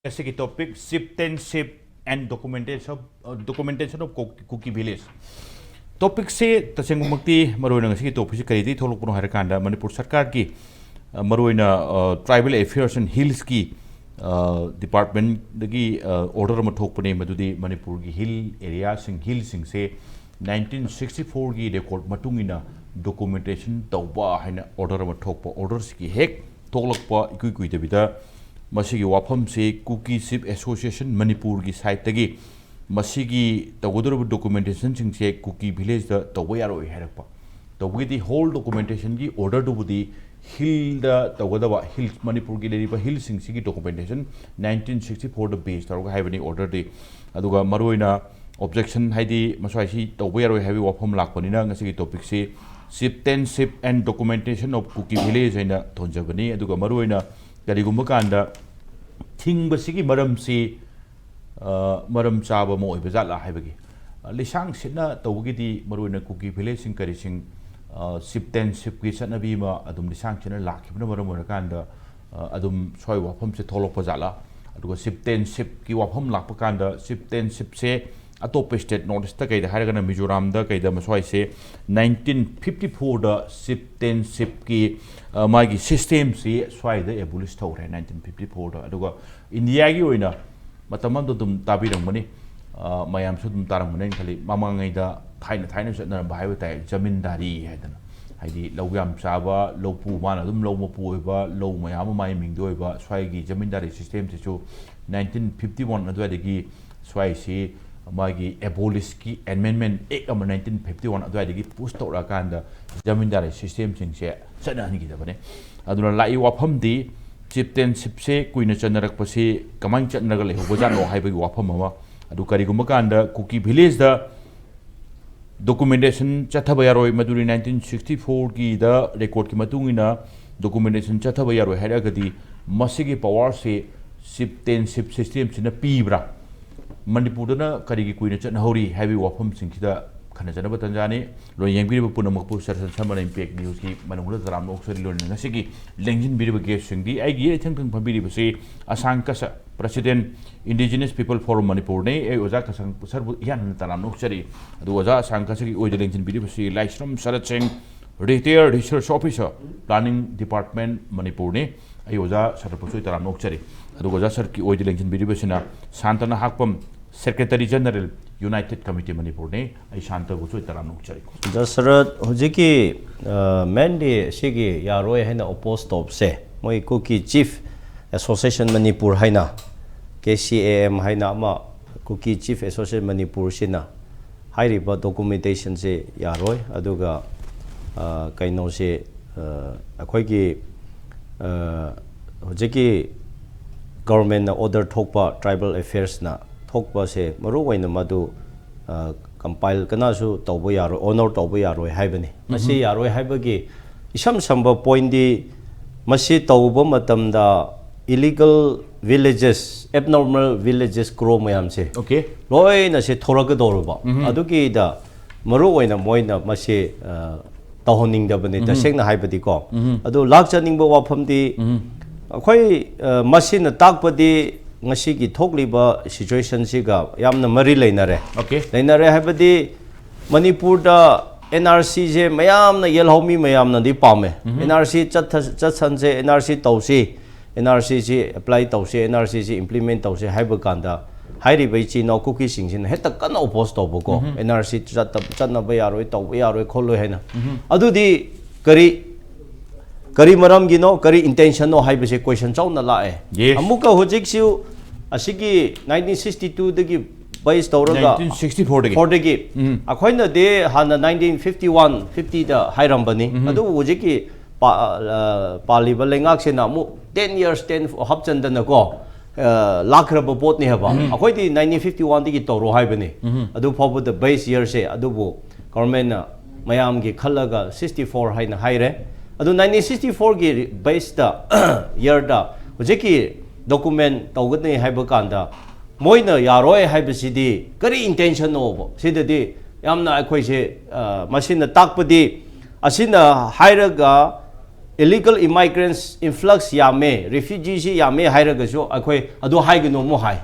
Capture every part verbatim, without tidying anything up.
ꯑꯁꯤꯒꯤ topic, Chieftainship and Documentation of, uh, Documentation of Kuki Village꯫ Topicꯁꯦ ꯇꯁꯦꯡꯕꯃꯛꯇꯤ ꯃꯔꯨꯑꯣꯏꯅ ꯉꯁꯤꯒꯤ topicꯁꯦ ꯀꯔꯤꯗꯒꯤ ꯊꯣꯛꯂꯛꯄꯅꯣ ꯍꯥꯏꯔꯀꯥꯟꯗ, ꯃꯅꯤꯄꯨꯔ ꯁꯔꯀꯥꯔꯒꯤ, ꯑ, ꯃꯔꯨꯑꯣꯏꯅ, ꯑ, Tribal Affairs and Hillsꯀꯤ, ꯑ, departmentꯗꯒꯤ, ꯑ, order ꯑꯃ ꯊꯣꯛꯄꯅꯦ, ꯃꯗꯨꯗꯤ ꯃꯅꯤꯄꯨꯔꯒꯤ hill areaꯁꯤꯡ, hillꯁꯤꯡꯁꯦ nineteen sixty fourꯒꯤ record ꯃꯇꯨꯡ ꯏꯟꯅ documentation ꯇꯧꯕ ꯍꯥꯏꯅ order ꯑꯃ ꯊꯣꯛꯄ꯫ Orderꯁꯤꯒꯤ ꯍꯦꯛ ꯊꯣꯛꯂꯛꯄ ꯏꯀꯨꯏ ꯀꯨꯏꯗꯕꯤꯗ ꯃꯁꯤꯒꯤ ꯋꯥꯐꯝꯁꯤ Kuki Chief Association ꯃꯅꯤꯄꯨꯔꯒꯤ sideꯇꯒꯤ ꯃꯁꯤꯒꯤ ꯇꯧꯒꯗꯧꯔꯤꯕ documentationꯁꯤꯡꯁꯦ ꯀꯨꯀꯤ villageꯇ ꯇꯧꯕ ꯌꯥꯔꯣꯏ ꯍꯥꯏꯔꯛꯄ꯫ ꯇꯧꯕꯒꯤꯗꯤ whole documentationꯒꯤ orderꯗꯨꯕꯨꯗꯤ hillꯗ ꯇꯧꯒꯗꯕ, hill, ꯃꯅꯤꯄꯨꯔꯒꯤ ꯂꯩꯔꯤꯕ hillꯁꯤꯡꯁꯤꯒꯤ documentation nineteen sixty fourꯗ base ꯇꯧꯔꯒ ꯍꯥꯏꯕꯅꯤ orderꯗꯤ꯫ ꯑꯗꯨꯒ ꯃꯔꯨꯑꯣꯏꯅ objection, ꯍꯥꯏꯗꯤ ꯃꯁ꯭ꯋꯥꯏꯁꯤ ꯇꯧꯕ ꯌꯥꯔꯣꯏ ꯍꯥꯏꯕꯒꯤ ꯋꯥꯐꯝ ꯂꯥꯛꯄꯅꯤꯅ ꯉꯁꯤꯒꯤ topicꯁꯤ Chieftainship and Documentation of Kuki Village ꯍꯥꯏꯅ ꯊꯣꯟꯖꯕꯅꯤ꯫ ꯑꯗꯨꯒ ꯃꯔꯨꯑꯣꯏꯅ ꯀꯔꯤꯒꯨꯝꯕ ꯀꯥꯟꯗ ꯊꯤꯡꯕꯁꯤꯒꯤ ꯃꯔꯝꯁꯤ, ꯑ, ꯃꯔꯝ ꯆꯥꯕ ꯑꯃ ꯑꯣꯏꯕ ꯖꯥꯠꯂꯥ ꯍꯥꯏꯕꯒꯤ, ꯑ, ꯂꯤꯁꯥꯡ ꯁꯤꯠꯅ ꯇꯧꯕꯒꯤꯗꯤ ꯃꯔꯨꯑꯣꯏꯅ ꯀꯨꯀꯤ villageꯁꯤꯡ ꯀꯔꯤꯁꯤꯡ, ꯑ, chieftainshipꯀꯤ ꯆꯠꯅꯕꯤ ꯑꯃ ꯑꯗꯨꯝ ꯂꯤꯁꯥꯡ ꯁꯤꯠꯅ ꯂꯥꯛꯈꯤꯕꯅ ꯃꯔꯝ ꯑꯣꯏꯔꯀꯥꯟꯗ, ꯑ, ꯑꯗꯨꯝ ꯁ꯭ꯋꯥꯏ ꯋꯥꯐꯝꯁꯦ ꯊꯣꯛꯂꯛꯄ ꯖꯥꯠꯂꯥ? ꯑꯗꯨꯒ chieftainshipꯀꯤ ꯋꯥꯐꯝ ꯂꯥꯛꯄ ꯀꯥꯟꯗ, chieftainshipꯁꯦ ꯑꯇꯣꯞꯄ state, North Eastꯇ ꯀꯩꯗ ꯍꯥꯏꯔꯒꯅ ꯃꯤꯖꯣꯔꯥꯝꯗ ꯀꯩꯗ ꯃꯁ꯭ꯋꯥꯏꯁꯦ nineteen fifty fourꯗ chieftainshipꯀꯤ, ꯑ, ꯃꯥꯒꯤ systemꯁꯤ ꯁ꯭ꯋꯥꯏꯗ abolish ꯇꯧꯔꯦ nineteen fifty fourꯗ꯫ ꯑꯗꯨꯒ ꯏꯟꯗꯤꯌꯥꯒꯤ ꯑꯣꯏꯅ ꯃꯇꯝ ꯑꯃꯗ ꯑꯗꯨꯝ ꯇꯥꯕꯤꯔꯝꯒꯅꯤ, ꯑ, ꯃꯌꯥꯝꯁꯨ ꯑꯗꯨꯝ ꯇꯥꯔꯝꯒꯅꯤ ꯍꯥꯏꯅ ꯈꯜꯂꯤ, ꯃꯃꯥꯡꯉꯩꯗ ꯊꯥꯏꯅ ꯊꯥꯏꯅ ꯆꯠꯅꯔꯝꯕ ꯍꯥꯏꯕ ꯇꯥꯏ, ꯖꯃꯤꯟꯗꯥꯔꯤ ꯍꯥꯏꯗꯅ, ꯍꯥꯏꯗꯤ ꯂꯧ ꯌꯥꯝ ꯆꯥꯕ, ꯂꯧꯄꯨ, ꯃꯥꯅ ꯑꯗꯨꯝ ꯂꯧ ꯃꯄꯨ ꯑꯣꯏꯕ, ꯂꯧ ꯃꯌꯥꯝ ꯑꯃ ꯃꯥꯒꯤ ꯃꯤꯡꯗ ꯑꯣꯏꯕ, ꯁ꯭ꯋꯥꯏꯒꯤ ꯖꯃꯤꯟꯗꯥꯔꯤ systemꯁꯤꯁꯨ nineteen fifty one ꯑꯗꯨꯋꯥꯏꯗꯒꯤ ꯁ꯭ꯋꯥꯏꯁꯤ ꯃꯥꯒꯤ abolishꯀꯤ Amendment Act ꯑꯃ nineteen fifty one ꯑꯗꯨꯋꯥꯏꯗꯒꯤ push ꯇꯧꯔꯛꯑꯀꯥꯟꯗ ꯖꯃꯤꯟꯗꯥꯔꯤ systemꯁꯤꯡꯁꯦ ꯆꯠꯅꯍꯟꯈꯤꯗꯕꯅꯦ꯫ ꯑꯗꯨꯅ ꯂꯥꯛꯏ ꯋꯥꯐꯝꯗꯤ chieftainshipꯁꯦ ꯀꯨꯏꯅ ꯆꯠꯅꯔꯛꯄꯁꯤ ꯀꯃꯥꯏꯅ ꯆꯠꯅꯔꯒ ꯂꯩꯍꯧꯕꯖꯥꯠꯅꯣ ꯍꯥꯏꯕꯒꯤ ꯋꯥꯐꯝ ꯑꯃ꯫ ꯑꯗꯨ ꯀꯔꯤꯒꯨꯝꯕ ꯀꯥꯟꯗ ꯀꯨꯀꯤ villageꯇ documentation ꯆꯠꯊꯕ ꯌꯥꯔꯣꯏ, ꯃꯗꯨꯗꯤ nineteen sixty fourꯒꯤꯗ recordꯀꯤ ꯃꯇꯨꯡ ꯏꯟꯅ documentation ꯆꯠꯊꯕ ꯌꯥꯔꯣꯏ ꯍꯥꯏꯔꯒꯗꯤ ꯃꯁꯤꯒꯤ powerꯁꯤ chieftainship systemꯁꯤꯅ ꯄꯤꯕ꯭ꯔꯥ? ꯃꯅꯤꯄꯨꯔꯗꯅ ꯀꯔꯤꯒꯤ ꯀꯨꯏꯅ ꯆꯠꯅꯍꯧꯔꯤ ꯍꯥꯏꯕꯒꯤ ꯋꯥꯐꯝꯁꯤꯡꯁꯤꯗ ꯈꯟꯅꯖꯅꯕ ꯇꯟꯖꯥꯅꯤ꯫ ꯂꯣꯏ ꯌꯦꯡꯕꯤꯔꯤꯕ ꯄꯨꯝꯅꯃꯛꯄꯨ ꯁꯔꯁꯟ ꯁꯔꯃꯅ ꯏꯝꯄꯦꯛ ꯅ꯭ꯌꯨꯁꯀꯤ ꯃꯅꯨꯡꯗ ꯇꯔꯥꯝꯅ ꯑꯣꯛꯆꯔꯤ꯫ ꯂꯣꯏꯅꯅ ꯉꯁꯤꯒꯤ ꯂꯦꯡꯁꯤꯟꯕꯤꯔꯤꯕ ꯒꯦꯁꯁꯤꯡꯗꯤ ꯑꯩꯒꯤ ꯏꯊꯪ ꯊꯪ ꯐꯝꯕꯤꯔꯤꯕꯁꯤ ꯑꯁꯥꯡ ꯀꯁ ꯄ꯭ꯔꯁꯤꯗꯦꯟ ꯏꯟꯗꯤꯖꯤꯅꯁ ꯄꯤꯄꯜ ꯐꯣꯔꯝ ꯃꯅꯤꯄꯨꯔꯅꯤ꯫ ꯑꯩ ꯑꯣꯖꯥ ꯀꯁꯪ ꯁꯔꯕꯨ ꯏꯍꯥꯟ ꯍꯥꯟꯅ ꯇꯔꯥꯝꯅ ꯑꯣꯛꯆꯔꯤ꯫ ꯑꯗꯨ ꯑꯣꯖꯥ ꯑꯁꯥꯡ ꯀꯁꯒꯤ ꯑꯣꯏꯗ ꯂꯦꯡꯁꯤꯟꯕꯤꯔꯤꯕꯁꯤ ꯂꯥꯏꯁ꯭ꯔꯝ ꯁꯔꯠ ꯁꯤꯡ, ꯔꯤꯇꯥꯌꯔ ꯔꯤꯁꯔꯁ ꯑꯣꯐꯤꯁꯔ, ꯄ꯭ꯂꯥꯅꯤꯡ ꯗꯤꯄꯥꯔꯠꯃꯦꯟ ꯃꯅꯤꯄꯨꯔꯅꯤ꯫ ꯑꯩ ꯑꯣꯖꯥ ꯁꯔꯠꯄꯨꯁꯨ ꯑꯩ ꯇꯔꯥꯝꯅ ꯑꯣꯛꯆꯔꯤ꯫ ꯑꯗꯨꯒ ꯑꯣꯖꯥ ꯁꯔꯠꯀꯤ ꯑꯣꯏꯗ ꯂꯦꯡꯁꯤꯟꯕꯤꯔꯤꯕꯁꯤꯅ ꯁꯥꯟꯇꯅ ꯍꯥꯛꯄꯝ, ꯁꯦꯀ꯭ꯔꯦꯇꯔꯤ ꯖꯦꯅꯔꯦꯜ, ꯌꯨꯅꯥꯏꯇꯦꯗ ꯀꯃꯤꯇꯤ ꯃꯅꯤꯄꯨꯔꯅꯤ꯫ ꯑꯩ ꯁꯥꯟꯇꯕꯨꯁꯨ ꯑꯩ ꯇꯔꯥꯝꯅ ꯑꯣꯛꯆꯔꯤ꯫ ꯑꯣꯖꯥ ꯁꯔꯠ, ꯍꯧꯖꯤꯛꯀꯤ ꯃꯦꯟꯂꯤ ꯁꯤꯒꯤ ꯌꯥꯔꯣꯏ ꯍꯥꯏꯅ ꯑꯣꯄꯣꯖ ꯇꯧꯕꯁꯦ ꯃꯣꯏ ꯀꯨꯀꯤ ꯆꯤꯐ ꯑꯦꯁꯣꯁꯤꯌꯦꯁꯟ ꯃꯅꯤꯄꯨꯔ ꯍꯥꯏꯅ, ꯀꯦ ꯁꯤ ꯑꯦ ꯑꯦꯝ ꯍꯥꯏꯅ ꯑꯃ, ꯀꯨꯀꯤ ꯆꯤꯐ ꯑꯦꯁꯣꯁꯤꯌꯦꯁꯟ ꯃꯅꯤꯄꯨꯔꯁꯤꯅ ꯍꯥꯏꯔꯤꯕ ꯗꯣꯀꯨꯃꯦꯟꯇꯦꯁꯟꯁꯦ ꯌꯥꯔꯣꯏ꯫ ꯑꯗꯨꯒ ꯑ, ꯀꯩꯅꯣꯁꯦ, ꯑ, ꯑꯩꯈꯣꯏꯒꯤ ꯑ, ꯍꯧꯖꯤꯛꯀꯤ ꯒꯣꯔꯃꯦꯟꯅ ꯑꯣꯔꯗꯔ ꯊꯣꯛꯄ, ꯇ꯭ꯔꯥꯏꯕꯦꯜ ꯑꯦꯐꯤꯌꯔꯁꯅ ꯊꯣꯛꯄꯁꯦ ꯃꯔꯨꯑꯣꯏꯅ ꯃꯗꯨ ꯀꯝꯄꯥꯏꯜ ꯀꯅꯥꯁꯨ ꯇꯧꯕ ꯌꯥꯔꯣꯏ, ꯑꯣꯅꯔ ꯇꯧꯕ ꯌꯥꯔꯣꯏ ꯍꯥꯏꯕꯅꯤ꯫ ꯃꯁꯤ ꯌꯥꯔꯣꯏ ꯍꯥꯏꯕꯒꯤ ꯏꯁꯝ ꯁꯝꯕ ꯄꯣꯏꯟꯗꯤ, ꯃꯁꯤ ꯇꯧꯕ ꯃꯇꯝꯗ ꯏꯂꯤꯒꯜ ꯚꯤꯂꯦꯖꯦꯁ, ꯑꯦꯕꯅꯣꯔꯃꯦꯜ ꯚꯤꯂꯦꯖꯦꯁ ꯀ꯭ꯔꯣ ꯃꯌꯥꯝꯁꯦ ꯑꯣꯀꯦ꯫ ꯂꯣꯏꯅꯁꯦ ꯊꯣꯔꯛꯀꯗꯧꯔꯕ꯫ ꯑꯗꯨꯒꯤꯗ ꯃꯔꯨ ꯑꯣꯏꯅ ꯃꯣꯏꯅ ꯃꯁꯤ ꯑ, ꯇꯧꯍꯟꯅꯤꯡꯗꯕꯅꯤ, ꯇꯁꯦꯡꯅ ꯍꯥꯏꯕꯗꯤꯀꯣ꯫ ꯑꯗꯨ ꯂꯥꯛꯆꯅꯤꯡꯕ ꯋꯥꯐꯝꯗꯤ, ꯑꯩꯈꯣꯏ ꯑ, ꯃꯁꯤꯅ ꯇꯥꯛꯄꯗꯤ ꯉꯁꯤꯒꯤ ꯊꯣꯛꯂꯤꯕ ꯁꯤꯆꯨꯋꯦꯁꯟꯁꯤꯒ ꯌꯥꯝꯅ ꯃꯔꯤ ꯂꯩꯅꯔꯦ꯫ ꯑꯣꯀꯦ꯫ ꯂꯩꯅꯔꯦ ꯍꯥꯏꯕꯗꯤ ꯃꯅꯤꯄꯨꯔꯗ ꯑꯦꯟ ꯑꯥꯔ ꯁꯤꯁꯦ ꯃꯌꯥꯝꯅ, ꯌꯦꯜꯍꯧꯃꯤ ꯃꯌꯥꯝꯅꯗꯤ ꯄꯥꯝꯃꯦ꯫ And R C ꯆꯠꯊ-, ꯆꯠꯁꯟꯁꯦ, and R C ꯇꯧꯁꯤ, ꯑꯦꯟ ꯑꯥꯔ ꯁꯤꯁꯤ ꯑꯦꯄ꯭ꯂꯥꯏ ꯇꯧꯁꯤ, ꯑꯦꯟ ꯑꯥꯔ ꯁꯤꯁꯤ ꯏꯝꯄ꯭ꯂꯤꯃꯦꯟ ꯇꯧꯁꯤ ꯍꯥꯏꯕ ꯀꯥꯟꯗ, ꯍꯥꯏꯔꯤꯕ ꯏꯆꯤꯟ ꯏꯅꯥꯎ ꯀꯨꯀꯤꯁꯤꯡꯁꯤꯅ ꯍꯦꯛꯇ ꯀꯟꯅ ꯑꯣꯄꯣꯖ ꯇꯧꯕꯀꯣ꯫ ꯑꯦꯟ ꯑꯥꯔ ꯁꯤ ꯆꯠꯇ-, ꯆꯠꯅꯕ ꯌꯥꯔꯣꯏ, ꯇꯧꯕ ꯌꯥꯔꯣꯏ, ꯈꯣꯠꯂꯣꯏ ꯍꯥꯏꯅ꯫ ꯑꯗꯨꯗꯤ ꯀꯔꯤ, ꯀꯔꯤ ꯃꯔꯝꯒꯤꯅꯣ, ꯀꯔꯤ ꯏꯟꯇꯦꯟꯁꯟꯅꯣ ꯍꯥꯏꯕꯁꯦ ꯀꯣꯏꯁꯟ ꯆꯥꯎꯅ ꯂꯥꯛꯑꯦ꯫ Yes. ꯑꯃꯨꯛꯀ ꯍꯧꯖꯤꯛꯁꯨ ꯑꯁꯤꯒꯤ ꯅꯥꯏꯟꯇꯤꯟ ꯁꯤꯛꯁꯇꯤ ꯇꯨꯗꯒꯤ ꯕꯦꯁ ꯇꯧꯔꯒ ꯅꯥꯏꯟꯇꯤꯟ ꯁꯤꯛꯁꯇꯤ ꯐꯣꯔꯗꯒꯤ꯫ ꯐꯣꯔꯗꯒꯤ ꯎꯝ꯫ ꯑꯩꯈꯣꯏꯅꯗꯤ ꯍꯥꯟꯅ ꯅꯥꯏꯟꯇꯤꯟ ꯐꯤꯐꯇꯤ ꯋꯥꯟ ꯐꯤꯐꯇꯤꯗ ꯍꯥꯏꯔꯝꯕꯅꯤ꯫ ꯑꯗꯨꯕꯨ ꯍꯧꯖꯤꯛꯀꯤ ꯄꯥ-, ꯑ, ꯄꯥꯜꯂꯤꯕ ꯂꯩꯉꯥꯛꯁꯤꯅ ꯑꯃꯨꯛ ꯇꯦꯟ ꯌꯔꯁ, ꯇꯦꯟ ꯍꯥꯞꯆꯟꯗꯅꯀꯣ, ꯑ, ꯂꯥꯛꯈ꯭ꯔꯕ ꯄꯣꯠꯅꯤ ꯍꯥꯏꯕ꯫ ꯑꯩꯈꯣꯏꯗꯤ ꯅꯥꯏꯟꯇꯤꯟ ꯐꯤꯐꯇꯤ ꯋꯥꯟꯗꯒꯤ ꯇꯧꯔꯣ ꯍꯥꯏꯕꯅꯤ꯫ ꯑꯗꯨ ꯐꯥꯎꯕꯗ ꯕꯦꯁ ꯌꯔꯁꯦ, ꯑꯗꯨꯕꯨ ꯒꯣꯔꯃꯦꯟꯅ ꯃꯌꯥꯝꯒꯤ ꯈꯜꯂꯒ ꯁꯤꯛꯁꯇꯤ ꯐꯣꯔ ꯍꯥꯏꯅ ꯍꯥꯏꯔꯦ꯫ ꯑꯗꯨ ꯅꯥꯏꯟꯇꯤꯟ ꯁꯤꯛꯁꯇꯤ ꯐꯣꯔꯒꯤ ꯕꯦꯁꯇ, ꯌꯔꯗ ꯍꯧꯖꯤꯛꯀꯤ ꯗꯣꯀꯨꯃꯦꯟ ꯇꯧꯒꯅꯤ ꯍꯥꯏꯕ ꯀꯥꯟꯗ ꯃꯣꯏꯅ ꯌꯥꯔꯣꯏ ꯍꯥꯏꯕꯁꯤꯗꯤ ꯀꯔꯤ ꯏꯟꯇꯦꯟꯁꯟꯅꯣꯕ? ꯁꯤꯗꯗꯤ ꯌꯥꯝꯅ ꯑꯩꯈꯣꯏꯁꯦ, ꯑ, ꯃꯁꯤꯅ ꯇꯥꯛꯄꯗꯤ, ꯑꯁꯤꯅ ꯍꯥꯏꯔꯒ illegal immigrants influx ꯌꯥꯝꯃꯦ, refugeeꯁꯤ ꯌꯥꯝꯃꯦ ꯍꯥꯏꯔꯒꯁꯨ ꯑꯩꯈꯣꯏ ꯑꯗꯨ ꯍꯥꯏꯒꯅꯨ ꯑꯃꯨꯛ ꯍꯥꯏ꯫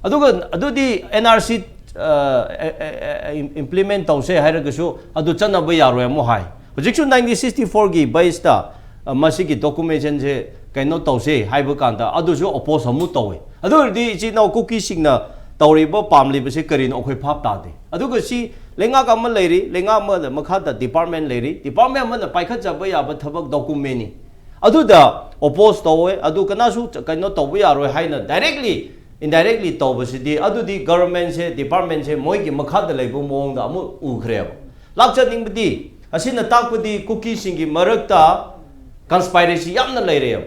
ꯑꯗꯨꯒ ꯑꯗꯨꯗꯤ N R C, ꯑ, ꯑ, ꯑ, ꯑ, implement ꯇꯧꯁꯦ ꯍꯥꯏꯔꯒꯁꯨ ꯑꯗꯨ ꯆꯠꯅꯕ ꯌꯥꯔꯣꯏ ꯑꯃꯨꯛ ꯍꯥꯏ꯫ ꯍꯧꯖꯤꯛꯁꯨ nineteen sixty fourꯒꯤ baseꯇ, ꯑ, ꯃꯁꯤꯒꯤ documentation ꯁꯦ ꯀꯩꯅꯣ ꯇꯧꯁꯦ ꯍꯥꯏꯕ ꯀꯥꯟꯗ ꯑꯗꯨꯁꯨ oppose ꯑꯃꯨꯛ ꯇꯧꯋꯦ꯫ ꯑꯗꯨ ꯑꯣꯏꯔꯗꯤ ꯏꯆꯤꯟ ꯏꯅꯥꯎ ꯀꯨꯀꯤꯁꯤꯡꯅ ꯇꯧꯔꯤꯕ ꯄꯥꯝꯂꯤꯕꯁꯤ ꯀꯔꯤꯅꯣ ꯑꯩꯈꯣꯏ ꯚꯥꯞ ꯇꯥꯗꯦ꯫ ꯑꯗꯨꯒ ꯁꯤ ꯂꯩꯉꯥꯛ ꯑꯃ ꯂꯩꯔꯤ, ꯂꯩꯉꯥꯛ ꯑꯃꯗ ꯃꯈꯥꯗ department ꯂꯩꯔꯤ, department ꯑꯃꯅ ꯄꯥꯏꯈꯠꯆꯕ ꯌꯥꯕ ꯊꯕꯛ documentꯅꯤ꯫ ꯑꯗꯨꯗ oppose ꯇꯧꯋꯦ, ꯑꯗꯨ ꯀꯅꯥꯁꯨ ꯆ-, ꯀꯩꯅꯣ ꯇꯧꯕ ꯌꯥꯔꯣꯏ ꯍꯥꯏꯅ directly, indirectly ꯇꯧꯕꯁꯤꯗꯤ, ꯑꯗꯨꯗꯤ governmentꯁꯦ, departmentꯁꯦ ꯃꯣꯏꯒꯤ ꯃꯈꯥꯗ ꯂꯩꯕ ꯃꯑꯣꯡꯗ ꯑꯃꯨꯛ ꯎꯈ꯭ꯔꯦꯕ꯫ ꯂꯥꯛꯆꯅꯤꯡꯕꯗꯤ, ꯑꯁꯤꯅ ꯇꯥꯛꯄꯗꯤ ꯀꯨꯀꯤꯁꯤꯡꯒꯤ ꯃꯔꯛꯇ conspiracy ꯌꯥꯝꯅ ꯂꯩꯔꯦꯕ꯫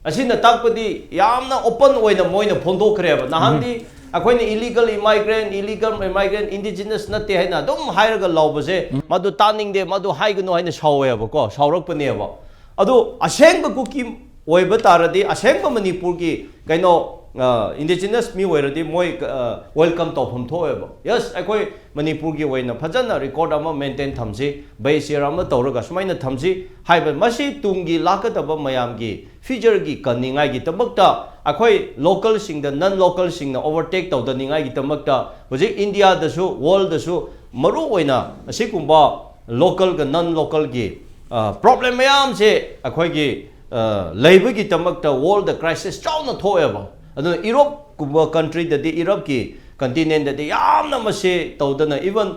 ꯑꯁꯤꯅ ꯇꯥꯛꯄꯗꯤ ꯌꯥꯝꯅ open ꯑꯣꯏꯅ ꯃꯣꯏꯅ ꯐꯣꯡꯗꯣꯛꯈ꯭ꯔꯦꯕ꯫ ꯅꯍꯥꯟꯗꯤ ꯑꯩꯈꯣꯏꯅ illegal immigrant, illegal immigrant, indigenous ꯅꯠꯇꯦ ꯍꯥꯏꯅ ꯑꯗꯨꯝ ꯍꯥꯏꯔꯒ ꯂꯧꯕꯁꯦ, ꯃꯗꯨ ꯇꯥꯅꯤꯡꯗꯦ, ꯃꯗꯨ ꯍꯥꯏꯒꯅꯨ ꯍꯥꯏꯅ ꯁꯥꯎꯋꯦꯕꯀꯣ, ꯁꯥꯎꯔꯛꯄꯅꯦꯕ꯫ ꯑꯗꯨ ꯑꯁꯦꯡꯕ ꯀꯨꯀꯤ ꯑꯣꯏꯕ ꯇꯥꯔꯗꯤ, ꯑꯁꯦꯡꯕ ꯃꯅꯤꯄꯨꯔꯒꯤ ꯀꯩꯅꯣ, ꯑ, indigenous ꯃꯤ ꯑꯣꯏꯔꯗꯤ ꯃꯣꯏ, ꯑ, welcome ꯇꯧꯐꯝ ꯊꯣꯛꯑꯦꯕ꯫ Yes, ꯑꯩꯈꯣꯏ ꯃꯅꯤꯄꯨꯔꯒꯤ ꯑꯣꯏꯅ ꯐꯖꯅ record ꯑꯃ maintain ꯊꯝꯁꯤ, base year ꯑꯃ ꯇꯧꯔꯒ ꯁꯨꯃꯥꯏꯅ ꯊꯝꯁꯤ ꯍꯥꯏꯕ, ꯃꯁꯤ ꯇꯨꯡꯒꯤ ꯂꯥꯛꯀꯗꯕ ꯃꯌꯥꯝꯒꯤ futureꯒꯤ ꯀꯟꯅꯤꯡꯉꯥꯏꯒꯤꯗꯃꯛꯇ, ꯑꯩꯈꯣꯏ localꯁꯤꯡꯗ non localꯁꯤꯡꯅ overtake ꯇꯧꯗꯅꯤꯡꯉꯥꯏꯒꯤꯗꯃꯛꯇ, ꯍꯧꯖꯤꯛ Indiaꯗꯁꯨ, worldꯗꯁꯨ ꯃꯔꯨ ꯑꯣꯏꯅ ꯑꯁꯤꯒꯨꯝꯕ localꯒ non localꯒꯤ, ꯑ, problem ꯃꯌꯥꯝꯁꯦ ꯑꯩꯈꯣꯏꯒꯤ, ꯑ, ꯂꯩꯕꯒꯤꯗꯃꯛꯇ worldꯗ crisis ꯆꯥꯎꯅ ꯊꯣꯛꯑꯦꯕ꯫ ꯑꯗꯨꯅ Europeꯀꯨꯝꯕ countryꯗꯗꯤ, Europeꯀꯤ continentꯗꯗꯤ ꯌꯥꯝꯅ ꯃꯁꯤ ꯇꯧꯗꯅ, even,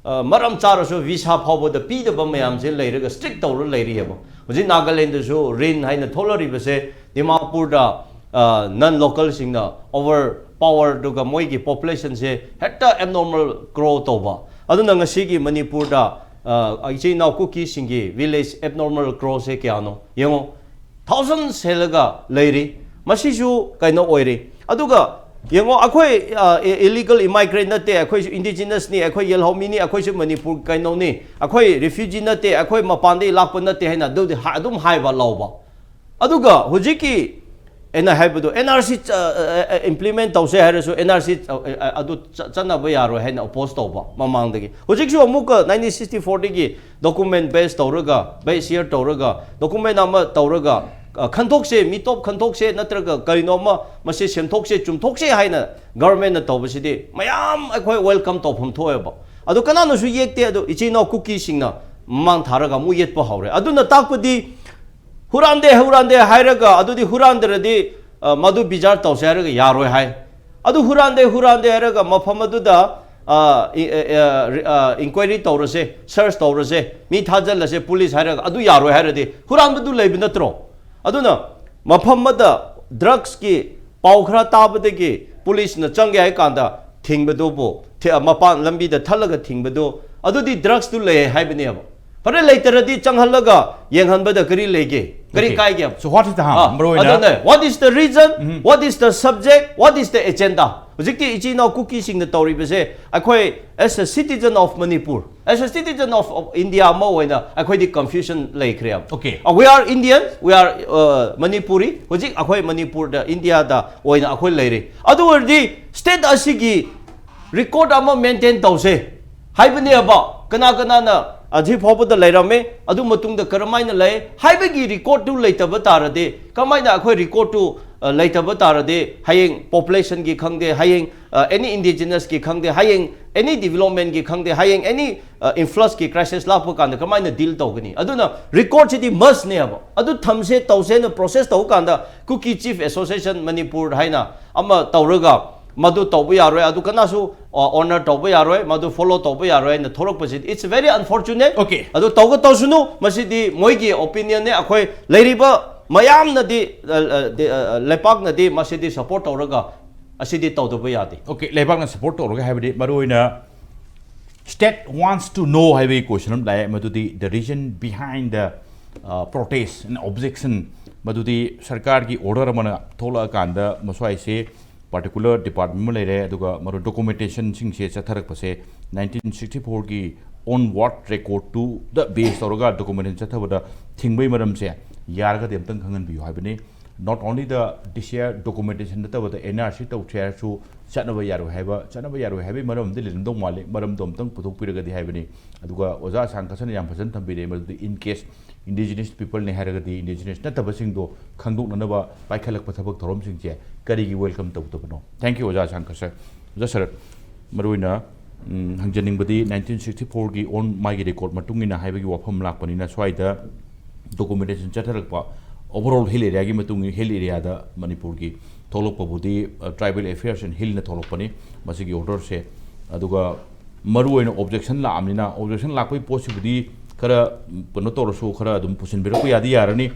ꯑ, ꯃꯔꯝ ꯆꯥꯔꯁꯨ visa ꯐꯥꯎꯕꯗ ꯄꯤꯗꯕ ꯃꯌꯥꯝꯁꯦ ꯂꯩꯔꯒ strict ꯇꯧꯔ ꯂꯩꯔꯤꯑꯕ꯫ ꯍꯧꯖꯤꯛ ꯅꯥꯒꯥꯂꯦꯟꯗꯁꯨ ꯔꯤꯟ ꯍꯥꯏꯅ ꯊꯣꯛꯂꯛꯔꯤꯕꯁꯦ ꯗꯤꯃꯥꯄꯨꯔꯗ, ꯑ, non localꯁꯤꯡꯅ overpower, ꯑꯗꯨꯒ ꯃꯣꯏꯒꯤ populationꯁꯦ ꯍꯦꯛꯇ abnormal grow ꯇꯧꯕ꯫ ꯑꯗꯨꯅ ꯉꯁꯤꯒꯤ ꯃꯅꯤꯄꯨꯔꯗ, ꯑ, ꯏꯆꯤꯟ ꯏꯅꯥꯎ ꯀꯨꯀꯤꯁꯤꯡꯒꯤ village abnormal growthꯁꯦ ꯀꯌꯥꯅꯣ ꯌꯦꯡꯉꯣ, thousands ꯍꯦꯜꯂꯒ ꯂꯩꯔꯤ꯫ ꯃꯁꯤꯁꯨ ꯀꯩꯅꯣ ꯑꯣꯏꯔꯤ꯫ ꯑꯗꯨꯒ ꯌꯦꯡꯉꯣ, ꯑꯩꯈꯣꯏ, ꯑ, illegal immigrant ꯅꯠꯇꯦ, ꯑꯩꯈꯣꯏꯁꯨ indigenousꯅꯤ, ꯑꯩꯈꯣꯏ ꯌꯦꯜꯍꯧꯃꯤꯅꯤ, ꯑꯩꯈꯣꯏꯁꯨ ꯃꯅꯤꯄꯨꯔ ꯀꯩꯅꯣꯅꯤ, ꯑꯩꯈꯣꯏ refugee ꯅꯠꯇꯦ, ꯑꯩꯈꯣꯏ ꯃꯄꯥꯟꯗꯒꯤ ꯂꯥꯛꯄ ꯅꯠꯇꯦ ꯍꯥꯏꯅ ꯑꯗꯨꯗꯤ ꯍꯥ-, ꯑꯗꯨꯝ ꯍꯥꯏꯕ ꯂꯧꯕ꯫ ꯑꯗꯨꯒ ꯍꯧꯖꯤꯛꯀꯤ ꯑꯩꯅ ꯍꯥꯏꯕꯗꯣ ꯑꯦꯟ ꯑꯥꯔ ꯁꯤ ꯏꯝꯄ꯭ꯂꯤꯃꯦꯟ ꯇꯧꯁꯦ ꯍꯥꯏꯔꯁꯨ ꯑꯦꯟ ꯑꯥꯔ ꯁꯤ ꯑꯗꯨ ꯆ- ꯆꯠꯅꯕ ꯌꯥꯔꯣꯏ ꯍꯥꯏꯅ ꯑꯣꯄꯣꯖ ꯇꯧꯕ ꯃꯃꯥꯡꯗꯒꯤ꯫ ꯍꯧꯖꯤꯛꯁꯨ ꯑꯃꯨꯛꯀ ꯅꯥꯏꯟꯇꯤꯟ ꯁꯤꯛꯁꯇꯤ ꯐꯣꯔꯗꯒꯤ ꯗꯣꯀꯨꯃꯦꯟ ꯕꯦꯁ ꯇꯧꯔꯒ, ꯕꯦꯁ ꯁꯤꯌꯔ ꯇꯧꯔꯒ, ꯗꯣꯀꯨꯃꯦꯟ ꯑꯃ ꯇꯧꯔꯒ, ꯑ, ꯈꯟꯊꯣꯛꯁꯦ, ꯃꯤꯇꯣꯞ ꯈꯟꯊꯣꯛꯁꯦ, ꯅꯠꯇ꯭ꯔꯒ ꯀꯔꯤꯅꯣ ꯑꯃ ꯃꯁꯤ ꯁꯦꯝꯊꯣꯛꯁꯦ, ꯆꯨꯝꯊꯣꯛꯁꯦ ꯍꯥꯏꯅ ꯒꯚꯔꯟꯃꯦꯟꯠꯅ ꯇꯧꯕꯁꯤꯗꯤ ꯃꯌꯥꯝ ꯑꯩꯈꯣꯏ ꯋꯦꯜꯀꯝ ꯇꯧꯐꯝ ꯊꯣꯛꯑꯦꯕ꯫ ꯑꯗꯣ ꯀꯅꯥꯅꯁꯨ ꯌꯦꯛꯇꯦ꯫ ꯑꯗꯣ ꯏꯆꯤꯟ ꯏꯅꯥꯎ ꯀꯨꯀꯤꯁꯤꯡꯅ ꯃꯃꯥꯡ ꯊꯥꯔꯒ ꯑꯃꯨꯛ ꯌꯦꯠꯄ ꯍꯧꯔꯦ꯫ ꯑꯗꯨꯅ ꯇꯥꯛꯄꯗꯤ ꯍꯨꯔꯥꯟꯗꯦ, ꯍꯨꯔꯥꯟꯗꯦ ꯍꯥꯏꯔꯒ, ꯑꯗꯨꯗꯤ ꯍꯨꯔꯥꯟꯗ꯭ꯔꯗꯤ, ꯑ, ꯃꯗꯨ ꯕꯤꯆꯥꯔ ꯇꯧꯁꯦ ꯍꯥꯏꯔꯒ ꯌꯥꯔꯣꯏ ꯍꯥꯏ꯫ ꯑꯗꯨ ꯍꯨꯔꯥꯟꯗꯦ, ꯍꯨꯔꯥꯟꯗꯦ ꯍꯥꯏꯔꯒ ꯃꯐꯝ ꯑꯗꯨꯗ, ꯑ, ꯏ-, ꯑ, ꯑ, ꯔꯤ-, ꯑ, ꯏꯟꯀ꯭ꯋꯥꯏꯔꯤ ꯇꯧꯔꯁꯦ, ꯁꯔꯆ ꯇꯧꯔꯁꯦ, ꯃꯤ ꯊꯥꯖꯤꯜꯂꯁꯦ, ꯄꯨꯂꯤꯁ ꯍꯥꯏꯔꯒ, ꯑꯗꯨ ꯌꯥꯔꯣꯏ ꯍꯥꯏꯔꯗꯤ ꯍꯨꯔꯥꯟꯕꯗꯨ ꯂꯩꯕ ꯅꯠꯇ꯭ꯔꯣ? ꯑꯗꯨꯅ ꯃꯐꯝ ꯑꯃꯗ ꯗ꯭ꯔꯒꯁꯀꯤ ꯄꯥꯎ ꯈꯔ ꯇꯥꯕꯗꯒꯤ ꯄꯨꯂꯤꯁꯅ ꯆꯪꯒꯦ ꯍꯥꯏ ꯀꯥꯟꯗ ꯊꯤꯡꯕꯗꯨꯕꯨ, ꯊꯤ-, ꯃꯄꯥꯟ ꯂꯝꯕꯤꯗ ꯊꯠꯂꯒ ꯊꯤꯡꯕꯗꯨ, ꯑꯗꯨꯗꯤ ꯗ꯭ꯔꯒꯁꯇꯨ ꯂꯩ ꯍꯥꯏꯕꯅꯦꯕ꯫ ꯐꯔꯦ, ꯂꯩꯇ꯭ꯔꯗꯤ ꯆꯪꯍꯜꯂꯒ ꯌꯦꯡꯍꯟꯕꯗ ꯀꯔꯤ ꯂꯩꯒꯦ? ꯀꯔꯤ Okay. ꯀꯥꯏꯒꯦ? So what is the harm? ꯑꯥ, ꯃꯔꯨ ꯑꯣꯏꯅ ꯑꯗꯨꯅꯦ, what is the reason? Um. What is the subject? What is the agenda? ꯍꯧꯖꯤꯛꯇꯤ ꯏꯆꯤꯟ ꯏꯅꯥꯎ ꯀꯨꯀꯤꯁꯤꯡꯅ ꯇꯧꯔꯤꯕꯁꯦ, ꯑꯩꯈꯣꯏ as a citizen of Manipur, as a citizen of, of India ꯑꯃ ꯑꯣꯏꯅ ꯑꯩꯈꯣꯏꯗꯤ confusion ꯂꯩꯈ꯭ꯔꯦꯕ꯫ Okay. Uh, we are Indian, we are, uh, Manipuri. ꯍꯧꯖꯤꯛ ꯑꯩꯈꯣꯏ ꯃꯅꯤꯄꯨꯔꯗ, ꯏꯟꯗꯤꯌꯥꯗ ꯑꯣꯏꯅ ꯑꯩꯈꯣꯏ ꯂꯩꯔꯤ꯫ ꯑꯗꯨ ꯑꯣꯏꯔꯗꯤ ꯁ꯭ꯇꯦꯠ ꯑꯁꯤꯒꯤ ꯔꯦꯀꯣꯔꯗ ꯑꯃ ꯃꯦꯟꯇꯦꯟ ꯇꯧꯁꯦ ꯍꯥꯏꯕꯅꯦꯕ꯫ ꯀꯅꯥ ꯀꯅꯥꯅ ꯑꯁꯤ ꯐꯥꯎꯕꯗ ꯂꯩꯔꯝꯃꯦ, ꯑꯗꯨ ꯃꯇꯨꯡꯗ ꯀꯔꯝꯍꯥꯏꯅ ꯂꯩ ꯍꯥꯏꯕꯒꯤ ꯔꯦꯀꯣꯔꯗꯇꯨ ꯂꯩꯇꯕ ꯇꯥꯔꯗꯤ, ꯀꯃꯥꯏꯅ ꯑꯩꯈꯣꯏ ꯔꯦꯀꯣꯔꯗꯇꯨ, ꯑ, ꯂꯩꯇꯕ ꯇꯥꯔꯗꯤ, ꯍꯌꯦꯡ ꯄꯣꯄꯨꯂꯦꯁꯟꯒꯤ ꯈꯪꯗꯦ, ꯍꯌꯦꯡ, ꯑ, ꯑꯦꯅꯤ ꯏꯟꯗꯤꯖꯤꯅꯁꯀꯤ ꯈꯪꯗꯦ, ꯍꯌꯦꯡ ꯑꯦꯅꯤ ꯗꯤꯕꯂꯞꯃꯦꯟꯒꯤ ꯈꯪꯗꯦ, ꯍꯌꯦꯡ ꯑꯦꯅꯤ, ꯑ, ꯏꯟꯐ꯭ꯂꯛꯁꯀꯤ ꯀ꯭ꯔꯥꯏꯁꯤꯁ ꯂꯥꯛꯄ ꯀꯥꯟꯗ ꯀꯃꯥꯏꯅ ꯗꯤꯜ ꯇꯧꯒꯅꯤ? ꯑꯗꯨꯅ ꯔꯦꯀꯣꯔꯗꯁꯤꯗꯤ ꯃꯁꯅꯦꯕ꯫ ꯑꯗꯨ ꯊꯝꯁꯦ, ꯇꯧꯁꯦꯅ ꯄ꯭ꯔꯣꯁꯦꯁ ꯇꯧꯕ ꯀꯥꯟꯗ ꯀꯨꯀꯤ ꯆꯤꯐ ꯑꯦꯁꯣꯁꯤꯌꯦꯁꯟ ꯃꯅꯤꯄꯨꯔ ꯍꯥꯏꯅ ꯑꯃ ꯇꯧꯔꯒ ꯃꯗꯨ ꯇꯧꯕ ꯌꯥꯔꯣꯏ, ꯑꯗꯨ ꯀꯅꯥꯁꯨ, ꯑ, ꯑꯣꯅꯔ ꯇꯧꯕ ꯌꯥꯔꯣꯏ, ꯃꯗꯨ ꯐꯣꯂꯣ ꯇꯧꯕ ꯌꯥꯔꯣꯏ ꯍꯥꯏꯅ ꯊꯣꯛꯂꯛꯄꯁꯤꯗꯤ, it's very unfortunate. Okay. ꯑꯗꯨ ꯇꯧꯒ ꯇꯧꯁꯅꯨ, ꯃꯁꯤꯗꯤ ꯃꯣꯏꯒꯤ ꯑꯣꯄꯤꯅꯤꯌꯟꯅꯦ꯫ ꯑꯩꯈꯣꯏ ꯂꯩꯔꯤꯕ ꯃꯌꯥꯝꯅꯗꯤ, ꯑ, ꯑ, ꯗꯤ-, ꯑ, ꯑ, ꯂꯩꯄꯥꯛꯅꯗꯤ ꯃꯁꯤꯗꯤ ꯁꯄꯣꯔꯠ ꯇꯧꯔꯒ ꯑꯁꯤꯗꯤ ꯇꯧꯗꯕ ꯌꯥꯗꯦ꯫ Okay, ꯂꯩꯕꯥꯛꯅ ꯁꯄꯣꯔꯠ ꯇꯧꯔꯒ ꯍꯥꯏꯕꯗꯤ ꯃꯔꯨꯑꯣꯏꯅ state wants to know ꯍꯥꯏꯕꯒꯤ ꯀꯣꯏꯁꯟ ꯑꯃ ꯂꯥꯛꯑꯦ, ꯃꯗꯨꯗꯤ the reason behind the, uh, protest and objection, ꯃꯗꯨꯗꯤ ꯁꯔꯀꯥꯔꯒꯤ ꯑꯣꯔꯗꯔ ꯑꯃꯅ ꯊꯣꯛꯂꯛꯑꯀꯥꯟꯗ ꯃꯁ꯭ꯋꯥꯏꯁꯦ ꯄꯥꯔꯇꯤꯀꯨꯂꯔ ꯗꯤꯄꯥꯔꯠꯃꯦꯟ ꯑꯃ ꯂꯩꯔꯦ, ꯑꯗꯨꯒ ꯃꯔꯨ ꯗꯣꯀꯨꯃꯦꯟꯇꯦꯁꯟꯁꯤꯡꯁꯦ ꯆꯠꯊꯔꯛꯄꯁꯦ ꯅꯥꯏꯟꯇꯤꯟ ꯁꯤꯛꯁꯇꯤ ꯐꯣꯔꯒꯤ ꯑꯣꯟꯋꯥꯔꯗ ꯔꯦꯀꯣꯔꯗꯇꯨꯗ ꯕꯦꯁ ꯇꯧꯔꯒ ꯗꯣꯀꯨꯃꯦꯟꯇꯦꯁꯟ ꯆꯠꯊꯕꯗ ꯊꯤꯡꯕꯒꯤ ꯃꯔꯝꯁꯦ ꯌꯥꯔꯒꯗꯤ ꯑꯝꯇꯪ ꯈꯪꯍꯟꯕꯤꯌꯨ ꯍꯥꯏꯕꯅꯤ꯫ not only the D C R documentation ꯅꯠꯇꯕꯗ N R C ꯇꯧꯁꯦ ꯍꯥꯏꯔꯁꯨ ꯆꯠꯅꯕ ꯌꯥꯔꯣꯏ ꯍꯥꯏꯕ, ꯆꯠꯅꯕ ꯌꯥꯔꯣꯏ ꯍꯥꯏꯕꯒꯤ ꯃꯔꯝ ꯑꯃꯗꯤ ꯂꯩꯔꯝꯗꯧ ꯃꯥꯜꯂꯤ, ꯃꯔꯝꯗꯣ ꯑꯝꯇꯪ ꯄꯨꯊꯣꯛꯄꯤꯔꯒꯗꯤ ꯍꯥꯏꯕꯅꯤ꯫ ꯑꯗꯨꯒ ꯑꯣꯖꯥ ꯁꯥꯡꯀꯁꯅ ꯌꯥꯝ ꯐꯖꯅ ꯊꯝꯕꯤꯔꯦ, ꯃꯗꯨꯗꯤ in case indigenous people ꯅꯦ ꯍꯥꯏꯔꯒꯗꯤ indigenous ꯅꯠꯇꯕꯁꯤꯡꯗꯣ ꯈꯪꯗꯣꯛꯅꯅꯕ ꯄꯥꯏꯈꯠꯂꯛꯄ ꯊꯕꯛ ꯊꯧꯔꯝꯁꯤꯡꯁꯦ ꯀꯔꯤꯒꯤ welcome ꯇꯧꯗꯕꯅꯣ? Thank you, ꯑꯣꯖꯥ ꯁꯥꯡꯀꯁ꯫ ꯑꯣꯖꯥ ꯁꯔꯠ, ꯃꯔꯨꯑꯣꯏꯅ ꯎꯝ, ꯍꯪꯖꯅꯤꯡꯕꯗꯤ nineteen sixty four ꯒꯤ on ꯃꯥꯒꯤ record ꯃꯇꯨꯡ ꯏꯟꯅ ꯍꯥꯏꯕꯒꯤ ꯋꯥꯐꯝ ꯂꯥꯛꯄꯅꯤꯅ, ꯁ꯭ꯋꯥꯏꯗ documentation ꯆꯠꯊꯔꯛꯄ overall hill area ꯒꯤ ꯃꯇꯨꯡ ꯏꯟꯅ hill area ꯗ ꯃꯅꯤꯄꯨꯔꯒꯤ ꯊꯣꯛꯂꯛꯄꯕꯨꯗꯤ, ꯑ, Tribal Affairs and Hill ꯅ ꯊꯣꯛꯂꯛꯄꯅꯤ ꯃꯁꯤꯒꯤ order ꯁꯦ꯫ ꯑꯗꯨꯒ ꯃꯔꯨꯑꯣꯏꯅ objection ꯂꯥꯛꯑꯕꯅꯤꯅ, objection ꯂꯥꯛꯄꯒꯤ ꯄꯣꯠꯁꯤꯕꯨꯗꯤ ꯈꯔ, ꯎꯝ, ꯀꯩꯅꯣ ꯇꯧꯔꯁꯨ ꯈꯔ ꯑꯗꯨꯝ ꯄꯨꯁꯤꯟꯕꯤꯔꯛꯄ ꯌꯥꯗꯤ ꯌꯥꯔꯅꯤ꯫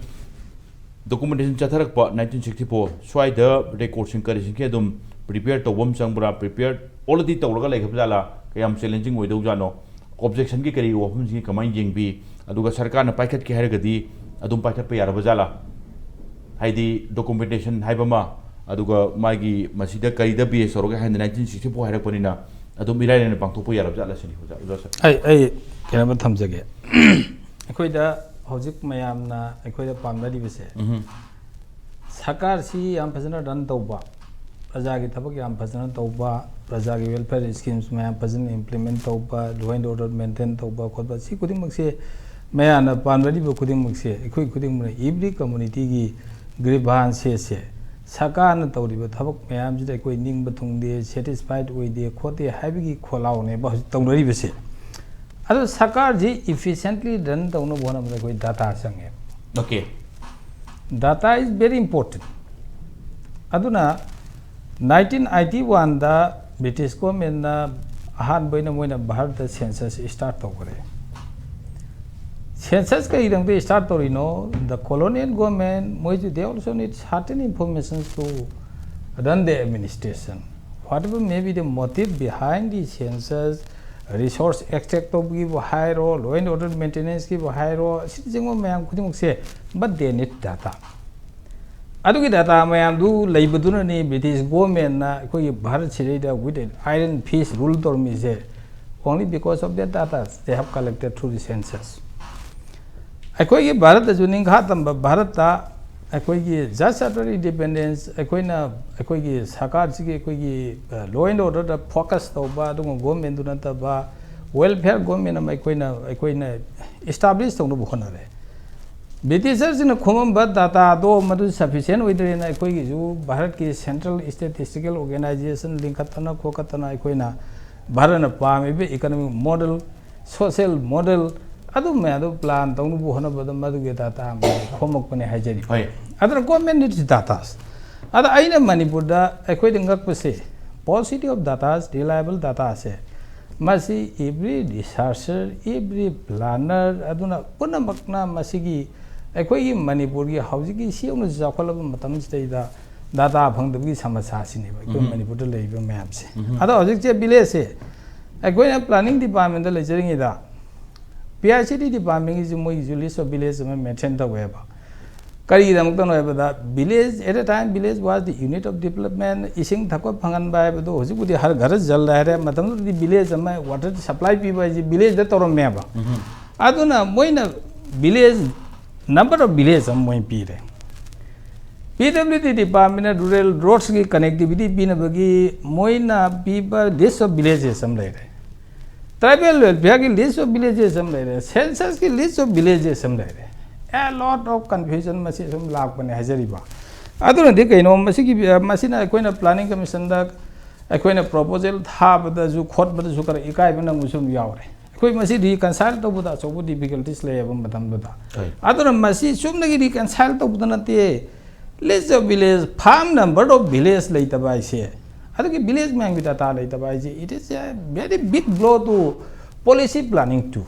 Documentation ꯆꯠꯊꯔꯛꯄ nineteen sixty four, ꯁ꯭ꯋꯥꯏꯗ record ꯁꯤꯡ ꯀꯔꯤꯁꯤꯡꯁꯦ ꯑꯗꯨꯝ prepare ꯇꯧꯕ ꯑꯃ ꯆꯪꯕ꯭ꯔꯥ? Prepare already ꯇꯧꯔꯒ ꯂꯩꯈ꯭ꯔꯕ ꯖꯥꯠꯂꯥ? ꯀꯌꯥꯝ challenging ꯑꯣꯏꯗꯧꯖꯥꯠꯅꯣ? Objection ꯒꯤ ꯀꯔꯤ ꯋꯥꯐꯝꯁꯤꯡ ꯀꯃꯥꯏꯅ ꯌꯦꯡꯕꯤ? ꯑꯗꯨꯒ ꯁꯔꯀꯥꯔꯅ ꯄꯥꯏꯈꯠꯀꯦ ꯍꯥꯏꯔꯒꯗꯤ ꯑꯗꯨꯝ ꯄꯥꯏꯈꯠꯄ ꯌꯥꯔꯕ ꯖꯥꯠꯂꯥ? ꯍꯥꯏꯗꯤ documentation ꯍꯥꯏꯕ ꯑꯃ, ꯑꯗꯨꯒ ꯃꯥꯒꯤ ꯃꯁꯤꯗ ꯀꯔꯤꯗ base ꯇꯧꯔꯒ ꯍꯥꯏꯅ nineteen sixty four ꯍꯥꯏꯔꯛꯄꯅꯤꯅ ꯑꯗꯨꯝ ꯏꯔꯥꯏ ꯂꯥꯏꯅ ꯄꯥꯡꯊꯣꯛꯄ ꯌꯥꯔꯕ ꯖꯥꯠꯂꯥ ꯁꯤꯅꯤ, ꯑꯣꯖꯥ, ꯑꯣꯖꯥ ꯁꯔ꯫ ꯑꯩ, ꯑꯩ ꯀꯩꯅꯣꯝꯃ ꯊꯝꯖꯒꯦ꯫ ꯑꯩꯈꯣꯏꯗ ꯍꯧꯖꯤꯛ ꯃꯌꯥꯝꯅ ꯑꯩꯈꯣꯏꯗ ꯄꯥꯝꯅꯔꯤꯕꯁꯦ, ꯎꯝꯍꯨꯝ꯫ ꯁꯔꯀꯥꯔꯁꯤ ꯌꯥꯝ ꯐꯖꯅ run ꯇꯧꯕ, ꯄ꯭ꯔꯖꯥꯒꯤ ꯊꯕꯛ ꯌꯥꯝ ꯐꯖꯅ ꯇꯧꯕ, ꯄ꯭ꯔꯖꯥꯒꯤ welfare schemes ꯃꯌꯥꯝ ꯐꯖꯅ implement ꯇꯧꯕ, law and order maintain ꯇꯧꯕ ꯈꯣꯠꯄ, ꯁꯤ ꯈꯨꯗꯤꯡꯃꯛꯁꯦ, ꯃꯌꯥꯝꯅ ꯄꯥꯝꯅꯔꯤꯕ ꯈꯨꯗꯤꯡꯃꯛꯁꯦ, ꯑꯩꯈꯣꯏ ꯈꯨꯗꯤꯡꯃꯛꯅ, every community ꯒꯤ grievances ꯁꯦ, ꯁꯔꯀꯥꯔꯅ ꯇꯧꯔꯤꯕ ꯊꯕꯛ ꯃꯌꯥꯝꯁꯤꯗ ꯑꯩꯈꯣꯏ ꯅꯤꯡꯕ ꯊꯨꯡꯗꯦ, satisfied ꯑꯣꯏꯗꯦ, ꯈꯣꯠꯇꯦ ꯍꯥꯏꯕꯒꯤ ꯈꯣꯜꯂꯥꯎꯅꯦꯕ ꯍꯧꯖꯤꯛ ꯇꯧꯅꯔꯤꯕꯁꯦ꯫ ꯑꯗꯣ ꯁꯔꯀꯥꯔꯁꯤ efficiently run ꯇꯧꯅꯕ ꯍꯣꯠꯅꯕꯗ ꯑꯩꯈꯣꯏ data ꯆꯪꯉꯦꯕ꯫ Okay. Data is very important. ꯑꯗꯨꯅ nineteen eighty one ꯗ British government ꯅ ꯑꯍꯥꯟꯕ ꯑꯣꯏꯅ ꯃꯣꯏꯅ ꯚꯥꯔꯠꯇ census start ꯇꯧꯈ꯭ꯔꯦ꯫ Census ꯀꯩꯒꯤꯗꯃꯛꯇ start ꯇꯧꯔꯤꯅꯣ? The colonial government, ꯃꯣꯏꯁꯨ they also need certain information to run the administration. Whatever may be the motive behind the census, resource extract ꯇꯧꯕꯒꯤꯕꯨ ꯍꯥꯏꯔꯣ, law and order maintenance ꯀꯤꯕꯨ ꯍꯥꯏꯔꯣ, ꯑꯁꯤꯅꯆꯤꯡꯕ ꯃꯌꯥꯝ ꯈꯨꯗꯤꯡꯃꯛꯁꯦ, but they need data. ꯑꯗꯨꯒꯤ data ꯃꯌꯥꯝꯗꯨ ꯂꯩꯕꯗꯨꯅꯅꯤ British government ꯅ ꯑꯩꯈꯣꯏꯒꯤ ꯚꯥꯔꯠ ꯁꯤꯗꯩꯗ with an iron fist rule ꯇꯧꯔꯝꯃꯤꯁꯦ, only because of the data they have collected through the census. ꯑꯩꯈꯣꯏꯒꯤ ꯚꯥꯔꯠꯇꯁꯨ ꯅꯤꯡꯈꯥ ꯇꯝꯕ ꯚꯥꯔꯠꯇ ꯑꯩꯈꯣꯏꯒꯤ just after independence ꯑꯩꯈꯣꯏꯅ ꯑꯩꯈꯣꯏꯒꯤ ꯁꯔꯀꯥꯔꯁꯤꯒꯤ ꯑꯩꯈꯣꯏꯒꯤ ꯂꯣ ꯑꯦꯟ ꯑꯣꯔꯗꯔꯗ ꯐꯣꯀꯁ ꯇꯧꯕ ꯑꯗꯨꯒꯨꯝꯕ ꯒꯣꯔꯃꯦꯟꯗꯨ ꯅꯠꯇꯕ, ꯋꯦꯜꯐꯤꯌꯔ ꯒꯣꯔꯃꯦꯟ ꯑꯃ ꯑꯩꯈꯣꯏꯅ ꯑꯩꯈꯣꯏꯅ ꯏꯁꯇꯥꯕ꯭ꯂꯤꯁ ꯇꯧꯅꯕ ꯍꯣꯠꯅꯔꯦ꯫ ꯕ꯭ꯔꯤꯇꯤꯁꯔꯁꯤꯡꯅ ꯈꯣꯝꯃꯝꯕ ꯗꯥꯇꯥꯗꯣ ꯃꯗꯨ ꯁꯐꯤꯁꯤꯌꯦꯟ ꯑꯣꯏꯗ꯭ꯔꯦꯅ ꯑꯩꯈꯣꯏꯒꯤꯁꯨ ꯚꯥꯔꯠꯀꯤ ꯁꯦꯟꯇ꯭ꯔꯦꯜ ꯏꯁꯇꯦꯇꯤꯁꯇꯤꯀꯦꯜ ꯑꯣꯔꯒꯦꯅꯥꯏꯖꯦꯁꯟ ꯂꯤꯡꯈꯠꯇꯅ ꯈꯣꯠꯀꯠꯇꯅ ꯑꯩꯈꯣꯏꯅ ꯚꯥꯔꯠꯅ ꯄꯥꯝꯃꯤꯕ ꯏꯀꯣꯅꯣꯃꯤꯛ ꯃꯣꯗꯦꯜ, ꯁꯣꯁꯤꯌꯦꯜ ꯃꯣꯗꯦꯜ ꯑꯗꯨ ꯃꯌꯥꯝꯗꯣ ꯄ꯭ꯂꯥꯟ ꯇꯧꯅꯕ ꯍꯣꯠꯅꯕꯗ ꯃꯗꯨꯒꯤ ꯗꯥꯇꯥ ꯃꯌꯥꯝ ꯈꯣꯝꯃꯛꯄꯅꯦ ꯍꯥꯏꯖꯔꯤꯕ꯫ ꯍꯣꯏ꯫ ꯑꯗꯨꯅ ꯒꯣꯔꯃꯦꯟ ꯅꯤꯗꯁ ꯗꯥꯇꯥꯁ꯫ ꯑꯗ ꯑꯩꯅ ꯃꯅꯤꯄꯨꯔꯗ ꯑꯩꯈꯣꯏꯗ ꯉꯛꯄꯁꯦ, paucity of datas, reliable dataꯁꯦ, ꯃꯁꯤ every researcher, every planner ꯑꯗꯨꯅ ꯄꯨꯝꯅꯃꯛꯅ ꯃꯁꯤꯒꯤ ꯑꯩꯈꯣꯏꯒꯤ ꯃꯅꯤꯄꯨꯔꯒꯤ ꯍꯧꯖꯤꯛꯀꯤ ꯁꯤ ꯌꯧꯅ ꯆꯥꯎꯈꯠꯂꯕ ꯃꯇꯝꯁꯤꯗꯩꯗ ꯗꯥꯇꯥ ꯐꯪꯗꯕꯒꯤ ꯁꯃꯁ꯭ꯌꯥꯁꯤꯅꯦꯕ ꯑꯩꯈꯣꯏ ꯃꯅꯤꯄꯨꯔꯗ ꯂꯩꯔꯤꯕ ꯃꯌꯥꯝꯁꯦ꯫ ꯑꯗꯣ ꯍꯧꯖꯤꯛꯁꯦ ꯚꯤꯂꯦꯖꯁꯦ ꯑꯩꯈꯣꯏꯅ ꯄ꯭ꯂꯥꯅꯤꯡ ꯗꯤꯄꯥꯔꯠꯃꯦꯟꯗ ꯂꯩꯖꯔꯤꯉꯩꯗ ꯄꯤ ꯑꯥꯏ ꯁꯤ ꯗꯤ ꯗꯤꯄꯥꯔꯠꯃꯦꯟꯒꯤꯁꯨ ꯃꯣꯏꯒꯤꯁꯨ ꯂꯤꯁ ꯑꯣꯐ ꯚꯤꯂꯦꯖ ꯑꯃ ꯃꯦꯟꯁꯟ ꯇꯧꯋꯦꯕ꯫ ꯀꯔꯤꯒꯤꯗꯃꯛꯇꯅꯣ ꯍꯥꯏꯕꯗ, village at a time village was the unit of development, ꯏꯁꯤꯡ ꯊꯛꯄ ꯐꯪꯍꯟꯕ ꯍꯥꯏꯕꯗꯣ ꯍꯧꯖꯤꯛꯄꯨꯗꯤ ꯍꯔ ꯘꯔ ꯖꯜ ꯍꯥꯏꯔꯦ, ꯃꯇꯝꯗꯨꯗꯗꯤ ꯚꯤꯂꯦꯖ ꯑꯃ ꯋꯥꯇꯔ ꯁꯄ꯭ꯂꯥꯏ ꯄꯤꯕ ꯍꯥꯏꯁꯦ ꯚꯤꯂꯦꯖꯇ ꯇꯧꯔꯝꯃꯦꯕ꯫ ꯑꯗꯨꯅ ꯃꯣꯏꯅ ꯚꯤꯂꯦꯖ, ꯅꯝꯕꯔ ꯑꯣꯐ ꯚꯤꯂꯦꯖ ꯑꯃ ꯃꯣꯏ ꯄꯤꯔꯦ꯫ ꯄꯤ ꯗꯕ꯭ꯂꯤꯎ ꯗꯤ ꯗꯤꯄꯥꯔꯠꯃꯦꯟꯅ ꯔꯨꯔꯦꯜ ꯔꯣꯗꯁꯀꯤ ꯀꯅꯦꯛꯇꯤꯚꯤꯇꯤ ꯄꯤꯅꯕꯒꯤ ꯃꯣꯏꯅ ꯄꯤꯕ ꯂꯤꯁ ꯑꯣꯐ ꯚꯤꯂꯦꯖꯦꯁ ꯑꯃ ꯂꯩꯔꯦ꯫ ꯇ꯭ꯔꯥꯏꯕꯦꯜ ꯋꯦꯜꯐꯤꯌꯔꯒꯤ ꯂꯤꯁ ꯑꯣꯐ ꯚꯤꯂꯦꯖꯦꯁ ꯑꯃ ꯂꯩꯔꯦ, ꯁꯦꯟꯁꯁꯀꯤ ꯂꯤꯁ ꯑꯣꯐ ꯚꯤꯂꯦꯖꯦꯁ ꯑꯃ ꯂꯩꯔꯦ꯫ A lot of confusion ꯃꯁꯤ ꯁꯨꯝ ꯂꯥꯛꯄꯅꯦ ꯍꯥꯏꯖꯔꯤꯕ꯫ ꯑꯗꯨꯅꯗꯤ ꯀꯩꯅꯣ, ꯃꯁꯤꯒꯤ, ꯃꯁꯤꯅ ꯑꯩꯈꯣꯏꯅ ꯄ꯭ꯂꯥꯅꯤꯡ ꯀꯃꯤꯁꯟꯗ ꯑꯩꯈꯣꯏꯅ ꯄ꯭ꯔꯣꯄꯣꯖꯦꯜ ꯊꯥꯕꯗꯁꯨ ꯈꯣꯠꯄꯗꯁꯨ ꯈꯔ ꯏꯀꯥꯏꯕ ꯅꯪꯕꯁꯨ ꯑꯗꯨꯝ ꯌꯥꯎꯔꯦ꯫ ꯑꯩꯈꯣꯏ ꯃꯁꯤ ꯔꯤꯀꯟꯁꯥꯏꯜ ꯇꯧꯕꯗ ꯑꯆꯧꯕ ꯗꯤꯐꯤꯀꯜꯇꯤꯁ ꯂꯩꯌꯦꯕ ꯃꯇꯝꯗꯨꯗ꯫ ꯍꯣꯏ꯫ ꯑꯗꯨꯅ ꯃꯁꯤ ꯆꯨꯝꯅꯒꯤ ꯔꯤꯀꯟꯁꯥꯏꯜ ꯇꯧꯕꯗ ꯅꯠꯇꯦ, list of village, form number of village ꯂꯩꯇꯕ ꯍꯥꯏꯁꯦ, ꯑꯗꯨꯒꯤ ꯚꯤꯂꯦꯖ ꯃꯌꯥꯝꯒꯤ ꯗꯥꯇꯥ ꯂꯩꯇꯕ ꯍꯥꯏꯁꯦ, it is a very big blow to policy planning too꯫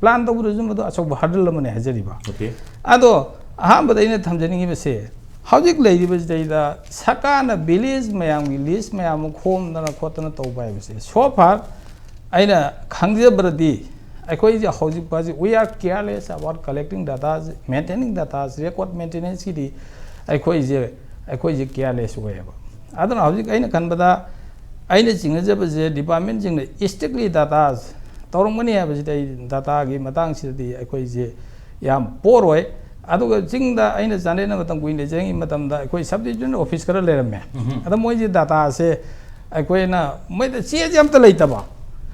Plan ꯇꯧꯕꯗꯁꯨ ꯃꯗꯨ ꯑꯆꯧꯕ ꯍꯔꯗꯜ ꯑꯃꯅꯦ ꯍꯥꯏꯖꯔꯤꯕ꯫ Okay꯫ ꯑꯗꯣ ꯑꯍꯥꯟꯕꯗ ꯑꯩꯅ ꯊꯝꯖꯅꯤꯡꯉꯤꯕꯁꯦ, ꯍꯧꯖꯤꯛ ꯂꯩꯔꯤꯕꯁꯤꯗꯩꯗ ꯁꯔꯀꯥꯔꯅ ꯚꯤꯂꯦꯖ ꯃꯌꯥꯝꯒꯤ ꯂꯤꯁ ꯃꯌꯥꯝ ꯑꯃ ꯈꯣꯝꯗꯅ ꯈꯣꯠꯇꯅ ꯇꯧꯕ ꯍꯥꯏꯕꯁꯦ, so far ꯑꯩꯅ ꯈꯪꯖꯕꯗꯗꯤ ꯑꯩꯈꯣꯏꯁꯦ ꯍꯧꯖꯤꯛ ꯐꯥꯎꯁꯤ we are careless about collecting datas, maintaining datas, record maintenanceꯀꯤꯗꯤ ꯑꯩꯈꯣꯏꯁꯦ ꯑꯩꯈꯣꯏꯁꯦ careless ꯑꯣꯏꯌꯦꯕ꯫ ꯑꯗꯨꯅ ꯍꯧꯖꯤꯛ ꯑꯩꯅ ꯈꯟꯕꯗ ꯑꯩꯅ ꯆꯤꯡꯅꯖꯕꯁꯦ ꯗꯤꯄꯥꯔꯠꯃꯦꯟꯁꯤꯡꯅ strictly datas ꯇꯧꯔꯝꯒꯅꯤ ꯍꯥꯏꯕꯁꯤꯗꯤ ꯑꯩ ꯗꯥꯇꯥꯒꯤ ꯃꯇꯥꯡꯁꯤꯗꯗꯤ ꯑꯩꯈꯣꯏꯁꯦ ꯌꯥꯝ ꯄꯣꯔꯣꯏ꯫ ꯑꯗꯨꯒ ꯆꯤꯡꯗ ꯑꯩꯅ ꯆꯥꯟꯗꯦꯜꯗ ꯃꯇꯝ ꯀꯨꯏꯅ ꯂꯩꯖꯔꯤꯉꯩ ꯃꯇꯝꯗ ꯑꯩꯈꯣꯏ ꯁꯕ ꯗꯤꯕꯤꯖꯟ ꯑꯣꯐꯤꯁ ꯈꯔ ꯂꯩꯔꯝꯃꯦ꯫ ꯑꯗ ꯃꯣꯏꯁꯦ ꯗꯥꯇꯥꯁꯦ ꯑꯩꯈꯣꯏꯅ, ꯃꯣꯏꯗ ꯆꯦꯁꯦ ꯑꯝꯇ ꯂꯩꯇꯕ,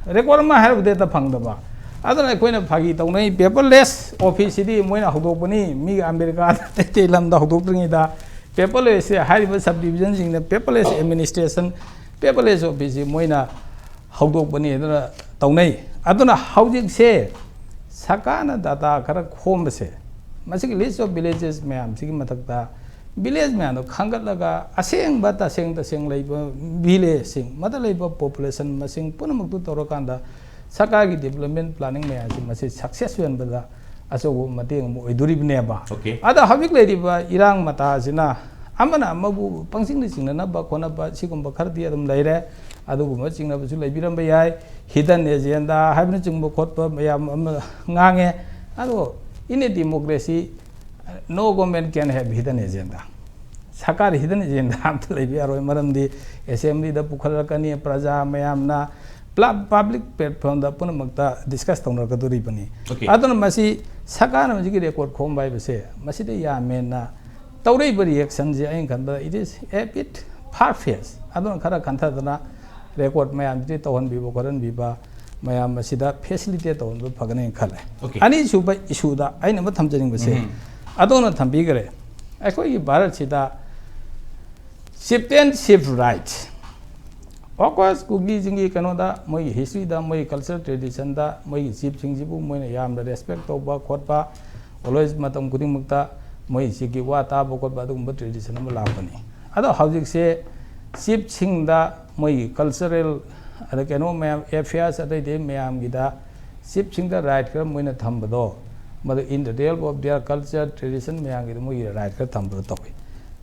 ꯔꯦꯀꯣꯔꯗ ꯑꯃ ꯍꯥꯏꯔꯨꯕꯗ ꯍꯦꯛꯇ ꯐꯪꯗꯕ꯫ ꯑꯗꯨꯅ ꯑꯩꯈꯣꯏꯅ ꯐꯥꯒꯤ ꯇꯧꯅꯩ, ꯄꯦꯄꯔꯂꯦꯁ ꯑꯣꯐꯤꯁꯁꯤꯗꯤ ꯃꯣꯏꯅ ꯍꯧꯗꯣꯛꯄꯅꯤ, ꯃꯤꯒꯤ ꯑꯃꯦꯔꯤꯀꯥꯗ ꯑꯇꯩ ꯑꯇꯩ ꯂꯝꯗ ꯍꯧꯗꯣꯛꯇ꯭ꯔꯤꯉꯩꯗ꯫ ꯄꯦꯄꯔꯂꯦꯁꯁꯦ ꯍꯥꯏꯔꯤꯕ ꯁꯕ ꯗꯤꯕꯤꯖꯟꯁꯤꯡꯗ ꯄꯦꯄꯔꯂꯦꯁ ꯑꯦꯗꯃꯤꯅꯤꯁꯇ꯭ꯔꯦꯁꯟ, ꯄꯦꯄꯔꯂꯦꯁ ꯑꯣꯐꯤꯁꯁꯤ ꯃꯣꯏꯅ ꯍꯧꯗꯣꯛꯄꯅꯤ ꯑꯗꯨꯅ ꯇꯧꯅꯩ꯫ ꯑꯗꯨꯅ ꯍꯧꯖꯤꯛꯁꯦ ꯁꯔꯀꯥꯔꯅ ꯗꯥꯇꯥ ꯈꯔ ꯈꯣꯝꯕꯁꯦ, ꯃꯁꯤꯒꯤ ꯂꯤꯁ ꯑꯣꯐ ꯚꯤꯂꯦꯖꯦꯁ ꯃꯌꯥꯝꯁꯤꯒꯤ ꯃꯊꯛꯇ ꯚꯤꯂꯦꯖ ꯃꯌꯥꯝꯗꯣ ꯈꯟꯒꯠꯂꯒ ꯑꯁꯦꯡꯕ ꯇꯁꯦꯡ ꯇꯁꯦꯡ ꯂꯩꯕ ꯚꯤꯂꯦꯖꯁꯤꯡ, ꯃꯗ ꯂꯩꯕ ꯄꯣꯄꯨꯂꯦꯁꯟ ꯃꯁꯤꯡ ꯄꯨꯝꯅꯃꯛꯇꯨ ꯇꯧꯔꯀꯥꯟꯗ ꯁꯔꯀꯥꯔꯒꯤ ꯗꯤꯕꯂꯞꯃꯦꯟ ꯄ꯭ꯂꯥꯅꯤꯡ ꯃꯌꯥꯝꯁꯤ ꯃꯁꯤ ꯁꯛꯁꯦꯁ ꯑꯣꯏꯍꯟꯕꯗ ꯑꯆꯧꯕ ꯃꯇꯦꯡ ꯑꯃ ꯑꯣꯏꯗꯣꯔꯤꯕꯅꯦꯕ꯫ Okay. ꯑꯗ ꯍꯧꯖꯤꯛ ꯂꯩꯔꯤꯕ ꯏꯔꯥꯡ ꯃꯇꯥꯁꯤꯅ ꯑꯃꯅ ꯑꯃꯕꯨ ꯄꯪꯆꯤꯡꯗ ꯆꯤꯡꯅꯅꯕ ꯈꯣꯠꯅꯕ ꯁꯤꯒꯨꯝꯕ ꯈꯔꯗꯤ ꯑꯗꯨꯝ ꯂꯩꯔꯦ꯫ ꯑꯗꯨꯒꯨꯝꯕ ꯆꯤꯡꯅꯕꯁꯨ ꯂꯩꯕꯤꯔꯝꯕ ꯌꯥꯏ, ꯍꯤꯗꯟ ꯑꯦꯖꯦꯟꯗꯥ ꯍꯥꯏꯕꯅꯆꯤꯡꯕ ꯈꯣꯠꯄ ꯃꯌꯥꯝ ꯑꯃ ꯉꯥꯡꯉꯦ꯫ ꯑꯗꯣ in a democracy, no government can have hidden agenda. ꯁꯔꯀꯥꯔ ꯍꯤꯗꯟ ꯑꯦꯖꯦꯟꯗꯥ ꯑꯝꯇ ꯂꯩꯕ ꯌꯥꯔꯣꯏ, ꯃꯔꯝꯗꯤ ꯑꯦꯁꯦꯝꯕ꯭ꯂꯤꯗ ꯄꯨꯈꯠꯂꯛꯀꯅꯤ, ꯄ꯭ꯔꯖꯥ ꯃꯌꯥꯝꯅ ꯄꯕ꯭ꯂꯤꯛ ꯄ꯭ꯂꯦꯠꯐꯣꯝꯗ ꯄꯨꯝꯅꯃꯛꯇ ꯗꯤꯁꯀꯁ ꯇꯧꯅꯔꯛꯀꯗꯣꯔꯤꯕꯅꯤ꯫ Okay. ꯑꯗꯨꯅ ꯃꯁꯤ ꯁꯔꯀꯥꯔꯅ ꯍꯧꯖꯤꯛꯀꯤ ꯔꯦꯀꯣꯔꯠ ꯈꯣꯝꯕ ꯍꯥꯏꯕꯁꯦ ꯃꯁꯤꯗ ꯌꯥꯝꯃꯦꯅ ꯇꯧꯔꯛꯏꯕ ꯔꯤꯌꯦꯛꯁꯟꯁꯦ ꯑꯩꯅ ꯈꯟꯕꯗ it is a bit far fetched꯫ ꯑꯗꯨꯅ ꯈꯔ ꯈꯟꯊꯗꯅ ꯔꯦꯀꯣꯔꯠ ꯃꯌꯥꯝꯁꯤꯗꯤ ꯇꯧꯍꯟꯕꯤꯕ ꯈꯣꯠꯍꯟꯕꯤꯕ ꯃꯌꯥꯝ ꯑꯁꯤꯗ ꯐꯦꯁꯤꯂꯤꯇꯦꯠ ꯇꯧꯍꯟꯕ ꯐꯒꯅꯦꯅ ꯈꯜꯂꯦ꯫ Okay. ꯑꯅꯤꯁꯨꯕ ꯏꯁꯨꯗ ꯑꯩꯅ ꯑꯃ ꯊꯝꯖꯅꯤꯡꯕꯁꯦ, ꯎꯝ꯫ ꯑꯗꯣꯝꯅ ꯊꯝꯕꯤꯈ꯭ꯔꯦ, ꯑꯩꯈꯣꯏꯒꯤ ꯚꯥꯔꯠꯁꯤꯗ ꯆꯤꯞꯇꯦꯟꯁꯤꯞ ꯔꯥꯏꯠꯁ, of course, ꯀꯨꯀꯤꯁꯤꯡꯒꯤ ꯀꯩꯅꯣꯗ, ꯃꯣꯏꯒꯤ ꯍꯤꯁꯇ꯭ꯔꯤꯗ, ꯃꯣꯏꯒꯤ ꯀꯜꯆꯔ ꯇ꯭ꯔꯦꯗꯤꯁꯟꯗ ꯃꯣꯏꯒꯤ ꯆꯤꯞꯁꯤꯡꯁꯤꯕꯨ ꯃꯣꯏꯅ ꯌꯥꯝꯅ ꯔꯦꯁꯄꯦꯛ ꯇꯧꯕ ꯈꯣꯠꯄ, always ꯃꯇꯝ ꯈꯨꯗꯤꯡꯃꯛꯇ ꯃꯣꯏ ꯆꯤꯞꯀꯤ ꯋꯥ ꯇꯥꯕ ꯈꯣꯠꯄ ꯑꯗꯨꯒꯨꯝꯕ ꯇ꯭ꯔꯦꯗꯤꯁꯟ ꯑꯃ ꯂꯥꯛꯄꯅꯤ꯫ ꯑꯗꯣ ꯍꯧꯖꯤꯛꯁꯦ ꯆꯤꯞꯁꯤꯡꯗ ꯃꯣꯏꯒꯤ ꯀꯜꯆꯔꯦꯜ ꯑꯗ ꯀꯩꯅꯣ ꯃꯌꯥꯝ, ꯑꯦꯐꯤꯌꯔꯁ ꯑꯇꯩ ꯑꯇꯩ ꯃꯌꯥꯝꯒꯤꯗ ꯆꯤꯞꯁꯤꯡꯗ ꯔꯥꯏꯠ ꯈꯔ ꯃꯣꯏꯅ ꯊꯝꯕꯗꯣ, ꯃꯗꯨ in the realm of their culture tradition ꯃꯌꯥꯝꯒꯤꯗ ꯃꯣꯏꯒꯤ ꯔꯥꯏꯠ ꯈꯔ ꯊꯝꯕꯗꯣ ꯇꯧꯏ꯫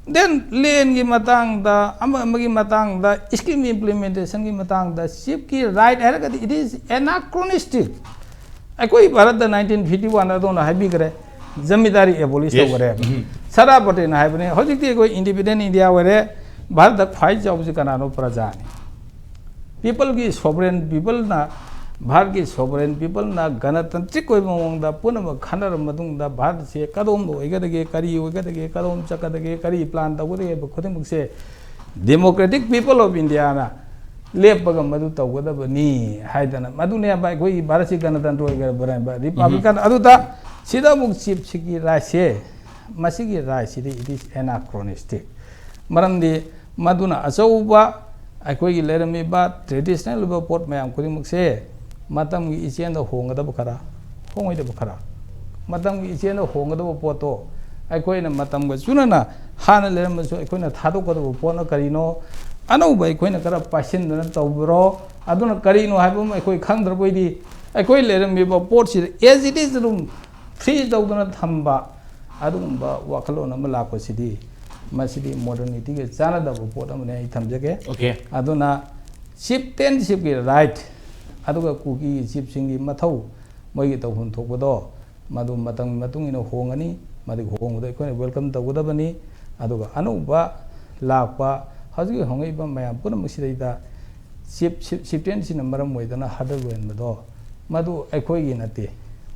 Then ꯂꯦꯟꯒꯤ ꯃꯇꯥꯡꯗ, ꯑꯃ ꯑꯃꯒꯤ ꯃꯇꯥꯡꯗ, ꯁ꯭ꯀꯤꯝ ꯏꯝꯄ꯭ꯂꯤꯃꯦꯟꯇꯦꯁꯟꯒꯤ ꯃꯇꯥꯡꯗ ꯆꯤꯞꯀꯤ ꯔꯥꯏꯠ ꯍꯥꯏꯔꯒꯗꯤ it is anachronistic꯫ ꯑꯩꯈꯣꯏ ꯚꯥꯔꯠꯇ ꯅꯥꯏꯟꯇꯤꯟ ꯐꯤꯐꯇꯤ ꯋꯥꯟ ꯑꯗꯣꯝꯅ ꯍꯥꯏꯕꯤꯈ꯭ꯔꯦ, ꯖꯃꯤꯗꯥꯔꯤ ꯑꯦꯕꯣꯂꯤꯁ Yes. ꯇꯧꯈ꯭ꯔꯦꯕ꯫ ꯎꯝ꯫ ꯁꯔꯗꯥꯔ ꯄꯇꯦꯜꯅ ꯍꯥꯏꯕꯅꯦ, ꯍꯧꯖꯤꯛꯇꯤ ꯑꯩꯈꯣꯏ ꯏꯟꯗꯤꯄꯦꯟꯗꯦꯟ ꯏꯟꯗꯤꯌꯥ ꯑꯣꯏꯔꯦ, ꯚꯥꯔꯠꯇ ꯈ꯭ꯋꯥꯏ ꯆꯥꯎꯕꯁꯤ ꯀꯅꯥꯅꯣ? ꯄ꯭ꯔꯖꯥꯅꯤ꯫ ꯄꯤꯄꯜꯒꯤ ꯁꯣꯕꯔꯦꯟ, ꯄꯤꯄꯜꯅ ꯚꯥꯔꯠꯀꯤ sovereign peopleꯅ ꯒꯅꯇꯟꯇ꯭ꯔꯤꯛ ꯑꯣꯏꯕ ꯃꯑꯣꯡꯗ ꯄꯨꯝꯅꯃꯛ ꯈꯟꯅꯔꯕ ꯃꯇꯨꯡꯗ ꯚꯥꯔꯠꯁꯦ ꯀꯗꯣꯝꯗ ꯑꯣꯏꯒꯗꯒꯦ, ꯀꯔꯤ ꯑꯣꯏꯒꯗꯒꯦ, ꯀꯗꯣꯝ ꯆꯠꯀꯗꯒꯦ, ꯀꯔꯤ plan ꯇꯧꯒꯗꯒꯦ ꯍꯥꯏꯕ ꯈꯨꯗꯤꯡꯃꯛꯁꯦ democratic people of Indiaꯅ ꯂꯦꯞꯄꯒ ꯃꯗꯨ ꯇꯧꯒꯗꯕꯅꯤ ꯍꯥꯏꯗꯅ, ꯃꯗꯨꯅꯦꯕ ꯑꯩꯈꯣꯏꯒꯤ ꯚꯥꯔꯠꯁꯤ ꯒꯅꯇꯟꯇ꯭ꯔ ꯑꯣꯏꯒꯗꯕꯅꯦꯕ, republican꯫ ꯑꯗꯨꯗ ꯁꯤꯗ ꯑꯃꯨꯛ chiefꯁꯤꯒꯤ rightꯁꯦ, ꯃꯁꯤꯒꯤ rightꯁꯤꯗꯤ it is anachronistic꯫ ꯃꯔꯝꯗꯤ ꯃꯗꯨꯅ ꯑꯆꯧꯕ ꯑꯩꯈꯣꯏꯒꯤ ꯂꯩꯔꯝꯃꯤꯕ traditional ꯑꯣꯏꯕ ꯄꯣꯠ ꯃꯌꯥꯝ ꯈꯨꯗꯤꯡꯃꯛꯁꯦ ꯃꯇꯝꯒꯤ ꯏꯆꯦꯜꯗ ꯍꯣꯡꯒꯗꯕ ꯈꯔ, ꯍꯣꯡꯉꯣꯏꯗꯕ ꯈꯔ, ꯃꯇꯝꯒꯤ ꯏꯆꯦꯜꯗ ꯍꯣꯡꯒꯗꯕ ꯄꯣꯠꯇꯣ ꯑꯩꯈꯣꯏꯅ ꯃꯇꯝꯒ ꯆꯨꯅꯅ ꯍꯥꯟꯅ ꯂꯩꯔꯝꯕꯁꯨ ꯑꯩꯈꯣꯏꯅ ꯊꯥꯗꯣꯛꯀꯗꯕ ꯄꯣꯠꯅ ꯀꯔꯤꯅꯣ, ꯑꯅꯧꯕ ꯑꯩꯈꯣꯏꯅ ꯈꯔ ꯄꯥꯏꯁꯤꯟꯗꯅ ꯇꯧꯕ꯭ꯔꯣ, ꯑꯗꯨꯅ ꯀꯔꯤꯅꯣ ꯍꯥꯏꯕ ꯑꯃ ꯑꯩꯈꯣꯏ ꯈꯪꯗ꯭ꯔꯕꯣꯏꯗꯤ ꯑꯩꯈꯣꯏ ꯂꯩꯔꯝꯃꯤꯕ ꯄꯣꯠꯁꯤꯗ as it is ꯑꯗꯨꯝ freeze ꯇꯧꯗꯅ ꯊꯝꯕ, ꯑꯗꯨꯒꯨꯝꯕ ꯋꯥꯈꯜꯂꯣꯟ ꯑꯃ ꯂꯥꯛꯄꯁꯤꯗꯤ, ꯃꯁꯤꯗꯤ modernityꯒ ꯆꯥꯟꯅꯗꯕ ꯄꯣꯠ ꯑꯃꯅꯤ ꯑꯩ ꯊꯝꯖꯒꯦ꯫ Okay꯫ ꯑꯗꯨꯅ chieftainshipꯀꯤ right, ꯑꯗꯨꯒ ꯀꯨꯀꯤ chiefꯁꯤꯡꯒꯤ ꯃꯊꯧ, ꯃꯣꯏꯒꯤ ꯇꯧꯐꯝ ꯊꯣꯛꯄꯗꯣ, ꯃꯗꯨ ꯃꯇꯝꯒꯤ ꯃꯇꯨꯡ ꯏꯟꯅ ꯍꯣꯡꯒꯅꯤ꯫ ꯃꯗꯨꯒꯤ ꯍꯣꯡꯕꯗꯣ ꯑꯩꯈꯣꯏꯅ welcome ꯇꯧꯒꯗꯕꯅꯤ꯫ ꯑꯗꯨꯒ ꯑꯅꯧꯕ ꯂꯥꯛꯄ ꯍꯧꯖꯤꯛ ꯍꯣꯡꯉꯛꯏꯕ ꯃꯌꯥꯝ ꯄꯨꯝꯅꯃꯛꯁꯤꯗꯩꯗ chief, chief, chieftainꯁꯤꯅ ꯃꯔꯝ ꯑꯣꯏꯗꯅ ꯍꯗꯜ ꯑꯣꯏꯍꯟꯕꯗꯣ, ꯃꯗꯨ ꯑꯩꯈꯣꯏꯒꯤ ꯅꯠꯇꯦ,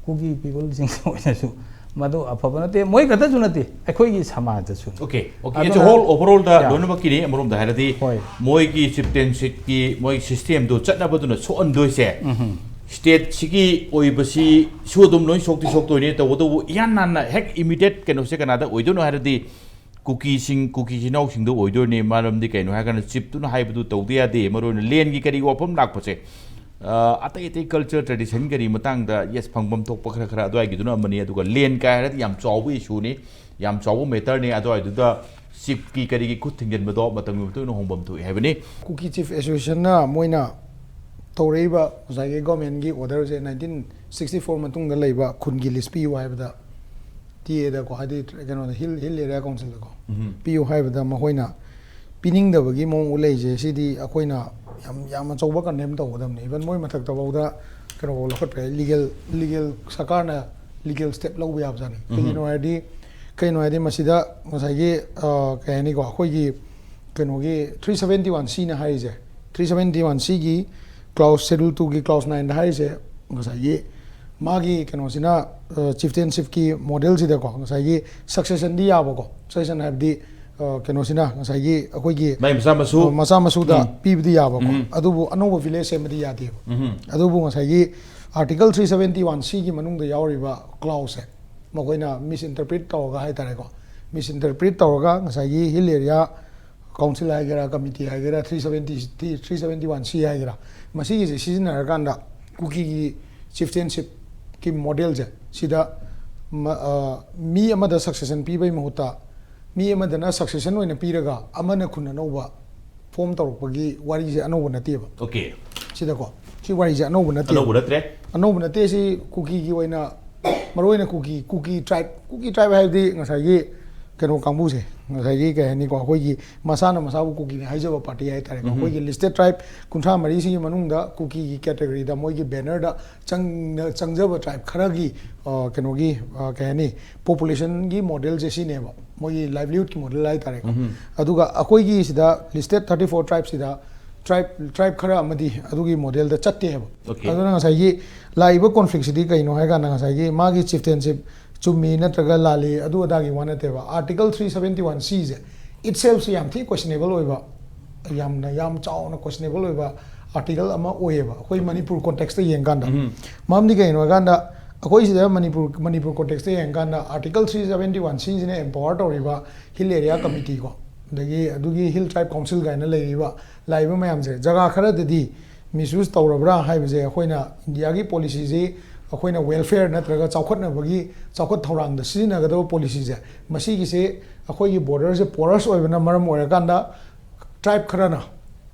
ꯀꯨꯀꯤ peopleꯁꯤꯡꯒꯤ ꯑꯣꯏꯅꯁꯨ ꯃꯗꯨ ꯑꯐꯕ ꯅꯠꯇꯦ, ꯃꯣꯏ ꯈꯛꯇꯁꯨ ꯅꯠꯇꯦ, ꯑꯩꯈꯣꯏꯒꯤ ꯁꯃꯥꯖꯗꯁꯨ꯫ Okay, okay꯫ As a ꯑꯗꯨꯅ whole, overallꯗ Yeah. ꯂꯣꯏꯅꯃꯛꯀꯤꯅꯤ꯫ ꯑꯃꯔꯣꯝꯗ ꯍꯥꯏꯔꯗꯤ ꯍꯣꯏ꯫ ꯃꯣꯏꯒꯤ chieftainshipꯀꯤ ꯃꯣꯏ systemꯗꯨ ꯆꯠꯅꯕꯗꯨꯅ ꯁꯣꯛꯍꯟꯗꯣꯏꯁꯦ stateꯁꯤꯒꯤ ꯑꯣꯏꯕꯁꯤꯁꯨ ꯑꯗꯨꯝ ꯂꯣꯏ ꯁꯣꯛꯇꯤ ꯁꯣꯛꯇꯣꯏꯅꯤ꯫ ꯇꯧꯕꯇꯕꯨ ꯏꯍꯥꯟ ꯍꯥꯟꯅ ꯍꯦꯛ immediate ꯀꯩꯅꯣꯁꯦ ꯀꯅꯥꯗ ꯑꯣꯏꯗꯣꯏꯅꯣ ꯍꯥꯏꯔꯗꯤ ꯀꯨꯀꯤꯁꯤꯡ, ꯀꯨꯀꯤ ꯏꯆꯤꯟ ꯏꯅꯥꯎꯁꯤꯡꯗ ꯑꯣꯏꯗꯣꯏꯅꯤ꯫ ꯃꯔꯝꯗꯤ ꯀꯩꯅꯣ ꯍꯥꯏꯔꯀꯥꯟꯗ chiefꯇꯨꯅ ꯍꯥꯏꯕꯗꯨ ꯇꯧꯗ ꯌꯥꯗꯦ꯫ ꯃꯔꯨꯑꯣꯏꯅ landꯒꯤ ꯀꯔꯤ ꯋꯥꯐꯝ ꯂꯥꯛꯄꯁꯦ, ꯑ, ꯑꯇꯩ ꯑꯇꯩ culture tradition ꯀꯔꯤ ꯃꯇꯥꯡꯗ yes ꯐꯪꯐꯝ ꯊꯣꯛꯄ ꯈꯔ ꯈꯔ ꯑꯗꯨꯋꯥꯏꯒꯤꯗꯨꯅ ꯑꯃꯅꯤ꯫ ꯑꯗꯨꯒ land ꯀꯥꯏ ꯍꯥꯏꯔꯗꯤ ꯌꯥꯝ ꯆꯥꯎꯕ issueꯅꯤ, ꯌꯥꯝ ꯆꯥꯎꯕ matterꯅꯤ꯫ ꯑꯗꯨꯋꯥꯏꯗꯨꯗ chiefꯀꯤ ꯀꯔꯤꯒꯤ ꯈꯨꯠ ꯊꯤꯡꯖꯤꯟꯕꯗꯣ ꯃꯇꯝꯒꯤ ꯃꯇꯨꯡ ꯏꯟꯅ ꯍꯣꯡꯐꯝ ꯊꯣꯛꯏ ꯍꯥꯏꯕꯅꯤ꯫ ꯀꯨꯀꯤ Chief Associationꯅ ꯃꯣꯏꯅ ꯇꯧꯔꯛꯏꯕ ꯉꯁꯥꯏꯒꯤ governmentꯀꯤ orderꯁꯦ nineteen sixty four ꯃꯇꯨꯡꯗ ꯂꯩꯕ ꯈꯨꯟꯒꯤ list ꯄꯤꯌꯨ ꯍꯥꯏꯕꯗ, TAꯗꯀꯣ, ꯍꯥꯏꯗꯤ ꯀꯩꯅꯣꯗ, hill, hill area councilꯗꯀꯣ, ꯎꯝ꯫ ꯄꯤꯌꯨ ꯍꯥꯏꯕꯗ ꯃꯈꯣꯏꯅ ꯄꯤꯅꯤꯡꯗꯕꯒꯤ ꯃꯑꯣꯡ ꯎꯠꯂꯛꯏꯁꯦ, ꯁꯤꯗꯤ ꯑꯩꯈꯣꯏꯅ ꯌꯥꯝ, ꯌꯥꯝ ꯑꯆꯧꯕ condemn ꯇꯧꯒꯗꯕꯅꯤ꯫ Even ꯃꯣꯏ ꯃꯊꯛꯇꯐꯥꯎꯗ ꯀꯩꯅꯣꯐꯥꯎ ꯂꯧꯈꯠꯄ ꯌꯥꯏ, legal, legal, ꯁꯔꯀꯥꯔꯅ legal step ꯂꯧꯕ ꯌꯥꯕꯖꯥꯠꯅꯤ꯫ ꯎꯝ꯫ ꯀꯩꯒꯤꯅꯣ ꯍꯥꯏꯔꯗꯤ, ꯀꯩꯅꯣ ꯍꯥꯏꯔꯗꯤ ꯃꯁꯤꯗ ꯉꯁꯥꯏꯒꯤ, ꯑ, ꯀꯩ ꯍꯥꯏꯅꯤꯀꯣ, ꯑꯩꯈꯣꯏꯒꯤ ꯀꯩꯅꯣꯒꯤ three seventy one Cꯅ ꯍꯥꯏꯔꯤꯁꯦ, three seventy one Cꯒꯤ ꯀ꯭ꯂꯥꯎꯁ ꯁꯦꯗꯨꯜ ꯇꯨꯒꯤ ꯀ꯭ꯂꯥꯎꯁ ꯅꯥꯏꯟꯗ ꯍꯥꯏꯔꯤꯁꯦ ꯉꯁꯥꯏꯒꯤ ꯃꯥꯒꯤ ꯀꯩꯅꯣꯁꯤꯅ ꯆꯤꯐꯇꯦꯟꯁꯤꯞꯀꯤ ꯃꯣꯗꯦꯜꯁꯤꯗꯀꯣ ꯉꯁꯥꯏꯒꯤ ꯁꯛꯁꯦꯁꯟꯗꯤ ꯌꯥꯕꯀꯣ, ꯁꯛꯁꯦꯁꯟ ꯍꯥꯏꯕꯗꯤ ꯑ, ꯀꯩꯅꯣꯁꯤꯅ ꯉꯁꯥꯏꯒꯤ ꯑꯩꯈꯣꯏꯒꯤ ꯃꯥꯏ ꯃꯆꯥ ꯃꯁꯨ ꯑ, ꯃꯆꯥ ꯃꯁꯨꯗ ꯎꯝ. ꯄꯤꯕꯗꯤ ꯌꯥꯕꯀꯣ, ꯎꯝ. ꯑꯗꯨꯕꯨ ꯑꯅꯧꯕ ꯚꯤꯂꯦꯖ ꯁꯦꯝꯕꯗꯤ ꯌꯥꯗꯦꯕ꯫ ꯎꯝ. ꯑꯗꯨꯕꯨ ꯉꯁꯥꯏꯒꯤ ꯑꯥꯔꯇꯤꯀꯜ ꯊ꯭ꯔꯤ ꯁꯕꯦꯟꯇꯤ ꯋꯥꯟ ꯁꯤꯒꯤ ꯃꯅꯨꯡꯗ ꯌꯥꯎꯔꯤꯕ ꯀ꯭ꯂꯥꯎꯁꯁꯦ ꯃꯈꯣꯏꯅ ꯃꯤꯁꯏꯟꯇꯔꯄ꯭ꯔꯤꯠ ꯇꯧꯔꯒ ꯍꯥꯏꯇꯥꯔꯦꯀꯣ, ꯃꯤꯁꯏꯟꯇꯔꯄ꯭ꯔꯤꯠ ꯇꯧꯔꯒ ꯉꯁꯥꯏꯒꯤ ꯍꯤꯜ ꯑꯦꯔꯤꯌꯥ ꯀꯥꯎꯟꯁꯤꯜ ꯍꯥꯏꯒꯦꯔꯥ, ꯀꯃꯤꯇꯤ ꯍꯥꯏꯒꯦꯔꯥ, three seventy three seventy one ꯁꯤ ꯍꯥꯏꯒꯦꯔꯥ, ꯃꯁꯤꯒꯤꯁꯦ ꯁꯤꯖꯤꯟꯅꯔꯀꯥꯟꯗ ꯀꯨꯀꯤꯒꯤ ꯆꯤꯐꯇꯦꯟꯁꯤꯞꯀꯤ ꯃꯣꯗꯦꯜꯁꯦ ꯁꯤꯗ ꯃ- ꯑ, ꯃꯤ ꯑꯃꯗ ꯁꯛꯁꯦꯁꯟ ꯄꯤꯕꯒꯤ ꯃꯍꯨꯠꯇ ꯃꯤ ꯑꯃꯗꯅ ꯁꯛꯁꯦꯁꯟ ꯑꯣꯏꯅ ꯄꯤꯔꯒ ꯑꯃꯅ ꯈꯨꯟ ꯑꯅꯧꯕ ꯐꯣꯝ ꯇꯧꯔꯛꯄꯒꯤ ꯋꯥꯔꯤꯁꯦ ꯑꯅꯧꯕ ꯅꯠꯇꯦꯕ꯫ ꯑꯣꯀꯦ. ꯁꯤꯗꯀꯣ ꯁꯤ ꯋꯥꯔꯤꯁꯦ ꯑꯅꯧꯕ ꯅꯠꯇꯦ꯫ ꯑꯅꯧꯕ ꯅꯠꯇ꯭ꯔꯦ. ꯑꯅꯧꯕ ꯅꯠꯇꯦ꯫ ꯁꯤ ꯀꯨꯀꯤꯒꯤ ꯑꯣꯏꯅ, ꯃꯔꯨ ꯑꯣꯏꯅ ꯀꯨꯀꯤ ꯀꯨꯀꯤ ꯇ꯭ꯔꯥꯏꯕ ꯀꯨꯀꯤ ꯇ꯭ꯔꯥꯏꯕ ꯍꯥꯏꯕꯗꯤ ꯉꯁꯥꯏꯒꯤ ꯀꯩꯅꯣ ꯀꯥꯡꯕꯨꯁꯦ, ꯉꯁꯥꯏꯒꯤ ꯀꯩ ꯍꯥꯏꯅꯤꯀꯣ, ꯑꯩꯈꯣꯏꯒꯤ ꯃꯁꯥꯅ ꯃꯁꯥꯕꯨ ꯀꯨꯀꯤꯅꯤ ꯍꯥꯏꯖꯕ ꯄꯥꯔꯇꯤ ꯍꯥꯏꯇꯥꯔꯦꯀꯣ꯫ ꯎꯝ. ꯑꯩꯈꯣꯏꯒꯤ ꯂꯤꯁꯇꯦꯠ ꯇ꯭ꯔꯥꯏꯕ ꯀꯨꯟꯊ꯭ꯔꯥ ꯃꯔꯤꯁꯤꯒꯤ ꯃꯅꯨꯡꯗ ꯀꯨꯀꯤꯒꯤ ꯀꯦꯇꯦꯒꯣꯔꯤꯗ ꯃꯣꯏꯒꯤ ꯕꯦꯅꯔꯗ ꯆꯪ- ꯆꯪꯖꯕ ꯇ꯭ꯔꯥꯏꯕ ꯈꯔꯒꯤ ꯑ, ꯀꯩꯅꯣꯒꯤ ꯑ, ꯀꯩ ꯍꯥꯏꯅꯤ, ꯄꯣꯄꯨꯂꯦꯁꯟꯒꯤ ꯃꯣꯗꯦꯜꯁꯦ ꯁꯤꯅꯦꯕ, ꯃꯣꯏꯒꯤ ꯂꯥꯏꯚꯂꯤꯍꯨꯗꯀꯤ ꯃꯣꯗꯦꯜ ꯍꯥꯏꯇꯥꯔꯦꯀꯣ꯫ ꯎꯝ. ꯑꯗꯨꯒ ꯑꯩꯈꯣꯏꯒꯤ ꯁꯤꯗ ꯂꯤꯁꯇꯦꯠ ꯊꯥꯔꯇꯤ ꯐꯣꯔ ꯇ꯭ꯔꯥꯏꯕꯁꯤꯗ ꯇ꯭ꯔꯥꯏꯕ ꯇ꯭ꯔꯥꯏꯕ ꯈꯔ ꯑꯃꯗꯤ ꯑꯗꯨꯒꯤ ꯃꯣꯗꯦꯜꯗ ꯆꯠꯇꯦ ꯍꯥꯏꯕ꯫ ꯑꯣꯀꯦ. ꯑꯗꯨꯅ ꯉꯁꯥꯏꯒꯤ ꯂꯥꯛꯏꯕ ꯀꯣꯟꯐ꯭ꯂꯤꯛꯁꯤꯗꯤ ꯀꯩꯅꯣ ꯍꯥꯏ ꯀꯥꯟꯗ ꯉꯁꯥꯏꯒꯤ ꯃꯥꯒꯤ ꯆꯤꯐꯇꯦꯟꯁꯤꯞ ꯆꯨꯝꯃꯤ ꯅꯠꯇ꯭ꯔꯒ ꯂꯥꯜꯂꯤ ꯑꯗꯨ ꯑꯗꯥꯒꯤ ꯋꯥ ꯅꯠꯇꯦꯕ꯫ ꯑꯥꯔꯇꯤꯀꯜ ꯊ꯭ꯔꯤ ꯁꯕꯦꯟꯇꯤ ꯋꯥꯟ ꯁꯤꯁꯦ ꯏꯠꯁꯦꯜꯐꯁꯦ ꯌꯥꯝ ꯊꯤ ꯀꯣꯏꯁꯅꯦꯕꯜ ꯑꯣꯏꯕ, ꯌꯥꯝꯅ ꯌꯥꯝ ꯆꯥꯎꯅ ꯀꯣꯏꯁꯅꯦꯕꯜ ꯑꯣꯏꯕ ꯑꯥꯔꯇꯤꯀꯜ ꯑꯃ ꯑꯣꯏꯌꯦꯕ ꯑꯩꯈꯣꯏ ꯃꯅꯤꯄꯨꯔ ꯀꯣꯟꯇꯦꯛꯁꯇ ꯌꯦꯡꯀꯥꯟꯗ꯫ ꯎꯝ. ꯃꯔꯝꯗꯤ ꯀꯩꯒꯤꯅꯣ ꯍꯥꯏꯀꯥꯟꯗ ꯑꯩꯈꯣꯏ ꯁꯤꯗ ꯃꯅꯤꯄꯨꯔ ꯃꯅꯤꯄꯨꯔ ꯀꯣꯟꯇꯦꯛꯁꯇ ꯌꯦꯡꯀꯥꯟꯗ ꯑꯥꯔꯇꯤꯀꯜ ꯊ꯭ꯔꯤ ꯁꯕꯦꯟꯇꯤ ꯋꯥꯟ ꯁꯤꯁꯤꯅ ꯑꯦꯝꯄꯥꯋꯔ ꯇꯧꯔꯤꯕ ꯍꯤꯜ ꯑꯦꯔꯤꯌꯥ ꯀꯃꯤꯇꯤ ꯀꯣ, ꯑꯗꯒꯤ ꯑꯗꯨꯒꯤ ꯍꯤꯜ ꯇ꯭ꯔꯥꯏꯕ ꯀꯥꯎꯟꯁꯤꯜ ꯀꯥꯏꯅ ꯂꯩꯔꯤꯕ, ꯂꯥꯛꯏꯕ ꯃꯌꯥꯝꯁꯦ ꯖꯒꯥ ꯈꯔꯗꯗꯤ ꯃꯤꯁꯌꯨꯁ ꯇꯧꯔꯕ꯭ꯔꯥ ꯍꯥꯏꯕꯁꯦ ꯑꯩꯈꯣꯏꯅ ꯏꯟꯗꯤꯌꯥꯒꯤ ꯄꯣꯂꯤꯁꯤꯁꯤ ꯑꯩꯈꯣꯏꯅ ꯋꯦꯜꯐꯤꯌꯔ ꯅꯠꯇ꯭ꯔꯒ ꯆꯥꯎꯈꯠꯅꯕꯒꯤ ꯆꯥꯎꯈꯠ ꯊꯧꯔꯥꯡꯗ ꯁꯤꯖꯤꯟꯅꯒꯗꯕ ꯄꯣꯂꯤꯁꯤꯁꯦ, ꯃꯁꯤꯒꯤꯁꯦ ꯑꯩꯈꯣꯏꯒꯤ ꯕꯣꯔꯗꯔꯁꯦ ꯄꯣꯔꯁ ꯑꯣꯏꯕꯅ ꯃꯔꯝ ꯑꯣꯏꯔꯀꯥꯟꯗ ꯇ꯭ꯔꯥꯏꯕ ꯈꯔꯅ,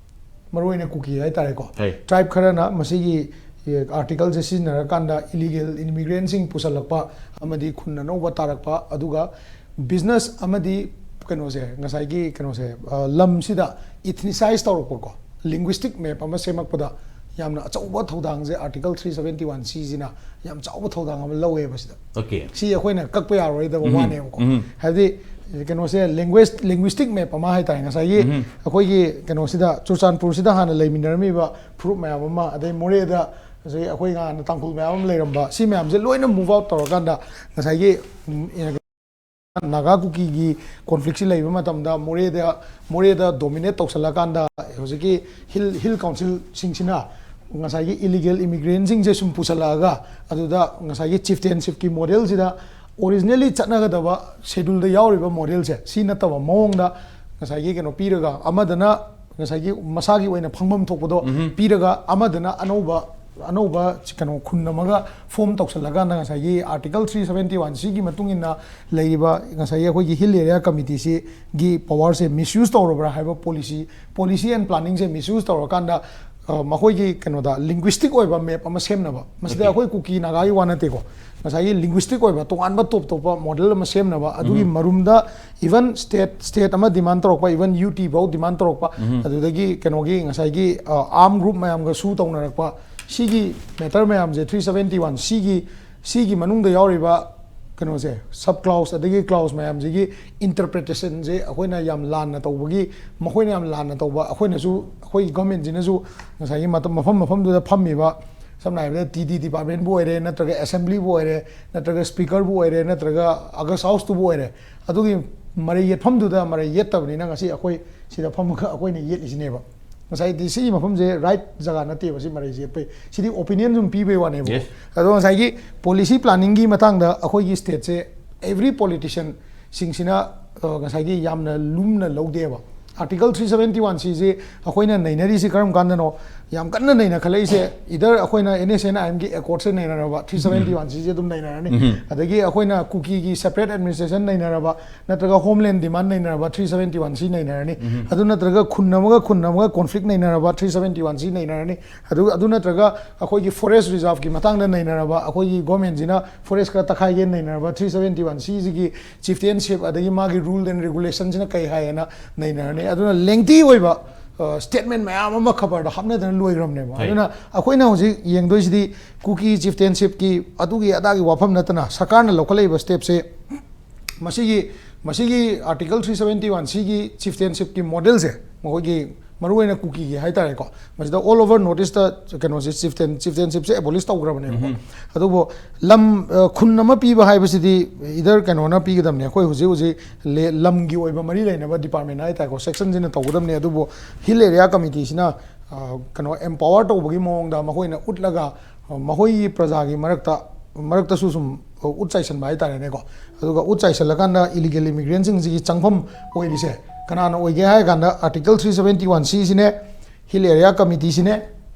ꯃꯔꯨꯑꯣꯏꯅ ꯀꯨꯀꯤ ꯍꯥꯏꯇꯥꯔꯦꯀꯣ, ꯍꯩ. ꯇ꯭ꯔꯥꯏꯕ ꯈꯔꯅ ꯃꯁꯤꯒꯤ ꯑꯥꯔꯇꯤꯀꯜꯁꯦ ꯁꯤꯖꯤꯟꯅꯔꯀꯥꯟꯗ ꯏꯂꯤꯒꯦꯜ ꯏꯃꯤꯒ꯭ꯔꯦꯟꯁꯤꯡ ꯄꯨꯁꯜꯂꯛꯄ ꯑꯃꯗꯤ ꯈꯨꯟ ꯑꯅꯧꯕ ꯇꯥꯔꯛꯄ, ꯑꯗꯨꯒ ꯕꯤꯖꯤꯅꯦꯁ ꯑꯃꯗꯤ ꯀꯩꯅꯣꯁꯦ, ꯉꯁꯥꯏꯒꯤ ꯀꯩꯅꯣꯁꯦ, ꯑ, ꯂꯝꯁꯤꯗ ꯏꯊꯅꯤꯁꯥꯏꯁ ꯇꯧꯔꯛꯄꯀꯣ, ꯂꯤꯡꯒ꯭ꯋꯤꯁꯇꯤꯛ ꯃꯦꯞ ꯑꯃ ꯁꯦꯝꯃꯛꯄꯗ ꯌꯥꯝꯅ ꯑꯆꯧꯕ ꯊꯧꯗꯥꯡꯁꯦ Article three seventy one C ꯁꯤꯅ ꯌꯥꯝ ꯆꯥꯎꯕ ꯊꯧꯗꯥꯡ ꯑꯃ ꯂꯧꯋꯦꯕ ꯁꯤꯗ꯫ Okay. ꯁꯤ ꯑꯩꯈꯣꯏꯅ ꯀꯛꯄ ꯌꯥꯔꯣꯏꯗꯕ ꯎꯝ, ꯋꯥꯅꯦꯕꯀꯣ꯫ ꯎꯝ. ꯍꯥꯏꯕꯗꯤ ꯀꯩꯅꯣꯁꯦ, language, linguistic map ꯑꯃ ꯍꯥꯏꯇꯥꯔꯦ, ꯉꯁꯥꯏꯒꯤ ꯎꯝ. ꯑꯩꯈꯣꯏꯒꯤ ꯀꯩꯅꯣꯁꯤꯗ, ꯆꯨꯔꯆꯥꯟꯄꯨꯔꯁꯤꯗ ꯍꯥꯟꯅ ꯂꯩꯃꯤꯟꯅꯔꯝꯃꯤꯕ ꯐꯨꯔꯨꯞ ꯃꯌꯥꯝ ꯑꯃ, ꯑꯗꯩ ꯃꯣꯔꯦꯗ ꯉꯁꯥꯏ ꯑꯩꯈꯣꯏ ꯍꯥꯟꯅ ꯇꯥꯡꯈꯨꯜ ꯃꯌꯥꯝ ꯑꯃ ꯂꯩꯔꯝꯕ, ꯁꯤ ꯃꯌꯥꯝꯁꯦ ꯂꯣꯏꯅ move out ꯇꯧꯔꯀꯥꯟꯗ ꯉꯁꯥꯏꯒꯤ, ꯎꯝ, ꯅꯥꯒꯥ ꯀꯨꯀꯤꯒꯤ conflict ꯁꯤ ꯂꯩꯕ ꯃꯇꯝꯗ ꯃꯣꯔꯦꯗ, ꯃꯣꯔꯦꯗ dominate ꯇꯧꯁꯜꯂꯀꯥꯟꯗ ꯍꯧꯖꯤꯛꯀꯤ hill, hill council ꯁꯤꯡꯁꯤꯅ ꯉꯁꯥꯏꯒꯤ illegal immigrant ꯁꯤꯡꯁꯦ ꯁꯨꯝ ꯄꯨꯁꯜꯂꯛꯑꯒ, ꯑꯗꯨꯗ ꯉꯁꯥꯏꯒꯤ chieftainship ꯀꯤ model ꯁꯤꯗ originally ꯆꯠꯅꯒꯗꯕ schedule ꯗ ꯌꯥꯎꯔꯤꯕ model ꯁꯦ ꯁꯤ ꯅꯠꯇꯕ ꯃꯑꯣꯡꯗ ꯉꯁꯥꯏꯒꯤ ꯀꯩꯅꯣ ꯄꯤꯔꯒ, ꯑꯃꯗꯅ ꯉꯁꯥꯏꯒꯤ ꯃꯁꯥꯒꯤ ꯑꯣꯏꯅ ꯐꯪꯐꯝ ꯊꯣꯛꯄꯗꯣ ꯄꯤꯔꯒ, ꯑꯃꯗꯅ ꯑꯅꯧꯕ, ꯑꯅꯧꯕ ꯀꯩꯅꯣ ꯈꯨꯟ ꯑꯃꯒ form ꯇꯧꯁꯜꯂꯀꯥꯟꯗ ꯉꯁꯥꯏꯒꯤ Article three seventy one C ꯒꯤ ꯃꯇꯨꯡ ꯏꯟꯅ ꯂꯩꯔꯤꯕ ꯉꯁꯥꯏꯒꯤ ꯑꯩꯈꯣꯏꯒꯤ Hill Area Committee ꯁꯤꯒꯤ power ꯁꯦ misuse ꯇꯧꯔꯕ꯭ꯔꯥ ꯍꯥꯏꯕ policy, policy and planning say misuse ꯇꯧꯔꯀꯥꯟꯗ, ꯑ, ꯃꯈꯣꯏꯒꯤ ꯀꯩꯅꯣꯗ linguistic ꯑꯣꯏꯕ map ꯑꯃ ꯁꯦꯝꯅꯕ꯫ ꯃꯁꯤꯗ Okay. ꯑꯩꯈꯣꯏ ꯀꯨꯀꯤ ꯅꯥꯒꯥꯒꯤ ꯋꯥ ꯅꯠꯇꯦꯀꯣ, ꯉꯁꯥꯏꯒꯤ linguistic ꯑꯣꯏꯕ ꯇꯣꯉꯥꯟꯕ top ꯇꯣꯞꯄ model ꯑꯃ ꯁꯦꯝꯅꯕ, ꯑꯗꯨꯒꯤ ꯃꯔꯨꯝꯗ even state, state ꯑꯃ demand ꯇꯧꯔꯛꯄ, even U T ꯐꯥꯎ demand ꯇꯧꯔꯛꯄ, ꯑꯗꯨꯗꯒꯤ ꯀꯩꯅꯣꯒꯤ ꯉꯁꯥꯏꯒꯤ, ꯑ, arm group ꯃꯌꯥꯝꯒ sue ꯇꯧꯅꯔꯛꯄ, ꯁꯤꯒꯤ matter ꯃꯌꯥꯝꯁꯦ three seventy one C ꯒꯤ, ꯁꯤꯒꯤ ꯃꯅꯨꯡꯗ ꯌꯥꯎꯔꯤꯕ ꯀꯩꯅꯣꯁꯦ, sub clause ꯑꯗꯒꯤ clause ꯃꯌꯥꯝꯁꯤꯒꯤ interpretation ꯁꯦ ꯑꯩꯈꯣꯏꯅ ꯌꯥꯝ ꯂꯥꯟꯅ ꯇꯧꯕꯒꯤ, ꯃꯈꯣꯏꯅ ꯌꯥꯝ ꯂꯥꯟꯅ ꯇꯧꯕ, ꯑꯩꯈꯣꯏꯅꯁꯨ, ꯑꯩꯈꯣꯏ government ꯁꯤꯅꯁꯨ ꯉꯁꯥꯏꯒꯤ ꯃꯇꯝ, ꯃꯐꯝ ꯃꯐꯝꯗꯨꯗ ꯐꯝꯃꯤꯕ, ꯁꯝꯅ ꯍꯥꯏꯔꯕꯗ T D department ꯕꯨ ꯑꯣꯏꯔꯦ, ꯅꯠꯇ꯭ꯔꯒ assembly ꯕꯨ ꯑꯣꯏꯔꯦ, ꯅꯠꯇ꯭ꯔꯒ speaker ꯕꯨ ꯑꯣꯏꯔꯦ, ꯅꯠꯇ꯭ꯔꯒ August House ꯇꯨꯕꯨ ꯑꯣꯏꯔꯦ, ꯑꯗꯨꯒꯤ ꯃꯔꯩ ꯌꯦꯠꯐꯝꯗꯨꯗ ꯃꯔꯩ ꯌꯦꯠꯇꯕꯅꯤꯅ ꯉꯁꯤ ꯑꯩꯈꯣꯏ ꯁꯤꯗ ꯐꯝꯃꯒ ꯑꯩꯈꯣꯏꯅ ꯌꯦꯠꯂꯤꯁꯤꯅꯦꯕ꯫ ꯉꯁꯥꯏꯗꯤ ꯁꯤꯒꯤ ꯃꯐꯝꯁꯦ right ꯖꯒꯥ ꯅꯠꯇꯦꯕ, ꯁꯤ ꯃꯔꯩꯁꯦ ꯌꯦꯠꯄꯩ, ꯁꯤꯗꯤ opinion ꯁꯨꯝ ꯄꯤꯕꯩ ꯋꯥꯅꯦꯕ꯫ Yes. ꯑꯗꯣ ꯉꯁꯥꯏꯒꯤ policy planning ꯒꯤ ꯃꯇꯥꯡꯗ ꯑꯩꯈꯣꯏꯒꯤ state ꯁꯦ every politician ꯁꯤꯡꯁꯤꯅ, ꯑ, ꯉꯁꯥꯏꯒꯤ ꯌꯥꯝꯅ ꯂꯨꯝꯅ ꯂꯧꯗꯦꯕ꯫ Article three seventy one C ꯁꯤ ꯑꯩꯈꯣꯏꯅ ꯅꯩꯅꯔꯤꯁꯤ ꯀꯔꯝ ꯀꯥꯟꯗꯅꯣ? ꯌꯥꯝ ꯀꯟꯅ ꯅꯩꯅꯈꯠꯂꯛꯏꯁꯦ either ꯑꯩꯈꯣꯏꯅ N S N I M ꯒꯤ accord ꯁꯦ ꯅꯩꯅꯔꯕ, three seventy one C ꯁꯤ ꯑꯗꯨꯝ ꯅꯩꯅꯔꯅꯤ꯫ ꯑꯗꯒꯤ ꯑꯩꯈꯣꯏꯅ ꯀꯨꯀꯤꯒꯤ separate administration ꯅꯩꯅꯔꯕ, ꯅꯠꯇ꯭ꯔꯒ homeland demand ꯅꯩꯅꯔꯕ, three seventy one C ꯅꯩꯅꯔꯅꯤ꯫ ꯑꯗꯨ ꯅꯠꯇ꯭ꯔꯒ ꯈꯨꯟ ꯑꯃꯒ ꯈꯨꯟ ꯑꯃꯒ conflict ꯅꯩꯅꯔꯕ, three seventy one C ꯅꯩꯅꯔꯅꯤ꯫ ꯑꯗꯨ, ꯑꯗꯨ ꯅꯠꯇ꯭ꯔꯒ ꯑꯩꯈꯣꯏꯒꯤ forest reserve ꯀꯤ ꯃꯇꯥꯡꯗ ꯅꯩꯅꯔꯕ, ꯑꯩꯈꯣꯏꯒꯤ government ꯁꯤꯅ forest ꯈꯔ ꯇꯛꯈꯥꯏꯒꯦ ꯅꯩꯅꯔꯕ, three seventy one C ꯁꯤꯒꯤ chieftainship ꯑꯗꯒꯤ ꯃꯥꯒꯤ rule and regulation ꯁꯤꯅ ꯀꯩ ꯍꯥꯏꯌꯦꯅ ꯅꯩꯅꯔꯅꯤ꯫ ꯑꯗꯨꯅ lengthy ꯑꯣꯏꯕ ꯁ꯭ꯇꯦꯠꯃꯦꯟ ꯃꯌꯥꯝ ꯑꯃ ꯈꯕꯔꯗ ꯍꯥꯞꯅꯗꯅ ꯂꯣꯏꯈ꯭ꯔꯕꯅꯦꯕ꯫ ꯑꯗꯨꯅ ꯑꯩꯈꯣꯏꯅ ꯍꯧꯖꯤꯛ ꯌꯦꯡꯗꯣꯏꯁꯤꯗꯤ ꯀꯨꯀꯤ ꯆꯤꯐꯇꯦꯟꯁꯤꯞꯀꯤ ꯑꯗꯨꯒꯤ ꯑꯗꯥꯒꯤ ꯋꯥꯐꯝ ꯅꯠꯇꯅ ꯁꯔꯀꯥꯔꯅ ꯂꯧꯈꯠꯂꯛꯏꯕ ꯁ꯭ꯇꯦꯞꯁꯦ ꯃꯁꯤꯒꯤ ꯃꯁꯤꯒꯤ ꯑꯥꯔꯇꯤꯀꯜ ꯊ꯭ꯔꯤ ꯁꯕꯦꯟꯇꯤ ꯋꯥꯟ ꯁꯤꯒꯤ ꯆꯤꯐꯇꯦꯟꯁꯤꯞꯀꯤ ꯃꯣꯗꯦꯜꯁꯦ ꯃꯈꯣꯏꯒꯤ ꯃꯔꯨꯑꯣꯏꯅ ꯀꯨꯀꯤꯒꯤ ꯍꯥꯏꯇꯥꯔꯦꯀꯣ, ꯃꯁꯤꯗ ꯑꯣꯜ ꯑꯣꯚꯔ ꯅꯣꯔꯠ ꯏꯁꯇ ꯀꯩꯅꯣꯁꯦ ꯆꯤꯐꯇꯦꯟ ꯆꯤꯐꯇꯦꯟꯁꯤꯞꯁꯦ ꯑꯦꯕꯣꯂꯤꯁ ꯇꯧꯈ꯭ꯔꯕꯅꯦꯕꯀꯣ꯫ ꯑꯗꯨꯕꯨ ꯂꯝ ꯑ, ꯈꯨꯟ ꯑꯃ ꯄꯤꯕ ꯍꯥꯏꯕꯁꯤꯗꯤ ꯏꯗꯔ ꯀꯩꯅꯣꯅ ꯄꯤꯒꯗꯕꯅꯦ, ꯑꯩꯈꯣꯏ ꯍꯧꯖꯤꯛ ꯍꯧꯖꯤꯛ ꯂꯦ- ꯂꯝꯒꯤ ꯑꯣꯏꯕ ꯃꯔꯤ ꯂꯩꯅꯕ ꯗꯤꯄꯥꯔꯠꯃꯦꯟ ꯍꯥꯏꯇꯥꯔꯦꯀꯣ, ꯁꯦꯛꯁꯟꯁꯤꯅ ꯇꯧꯒꯗꯕꯅꯦ꯫ ꯑꯗꯨꯕꯨ ꯍꯤꯜ ꯑꯦꯔꯤꯌꯥ ꯀꯃꯤꯇꯤꯁꯤꯅ ꯑ, ꯀꯩꯅꯣ ꯑꯦꯝꯄꯥꯋꯔ ꯇꯧꯕꯒꯤ ꯃꯑꯣꯡꯗ ꯃꯈꯣꯏꯅ ꯎꯠꯂꯒ ꯑ, ꯃꯈꯣꯏꯒꯤ ꯄ꯭ꯔꯖꯥꯒꯤ ꯃꯔꯛꯇ ꯃꯔꯛꯇꯁꯨ ꯁꯨꯝ ꯎꯠ ꯆꯥꯏꯁꯟꯕ ꯍꯥꯏꯇꯥꯔꯦꯅꯦꯀꯣ꯫ ꯑꯗꯨꯒ ꯎꯠ ꯆꯥꯏꯁꯜꯂꯀꯥꯟꯗ ꯏꯂꯤꯒꯦꯜ ꯏꯃꯤꯒ꯭ꯔꯦꯟꯁꯤꯡꯁꯤꯒꯤ ꯆꯪꯐꯝ ꯑꯣꯏꯔꯤꯁꯦ ꯀꯅꯥꯅ ꯑꯣꯏꯒꯦ ꯍꯥꯏꯔ ꯀꯥꯟꯗ ꯑꯥꯔꯇꯤꯀꯜ ꯊ꯭ꯔꯤ ꯁꯕꯦꯟꯇꯤ ꯋꯥꯟ ꯁꯤꯁꯤꯅꯦ, ꯍꯤꯜ ꯑꯦꯔꯤꯌꯥ ꯀꯃꯤꯇꯤꯁꯤꯅꯦ,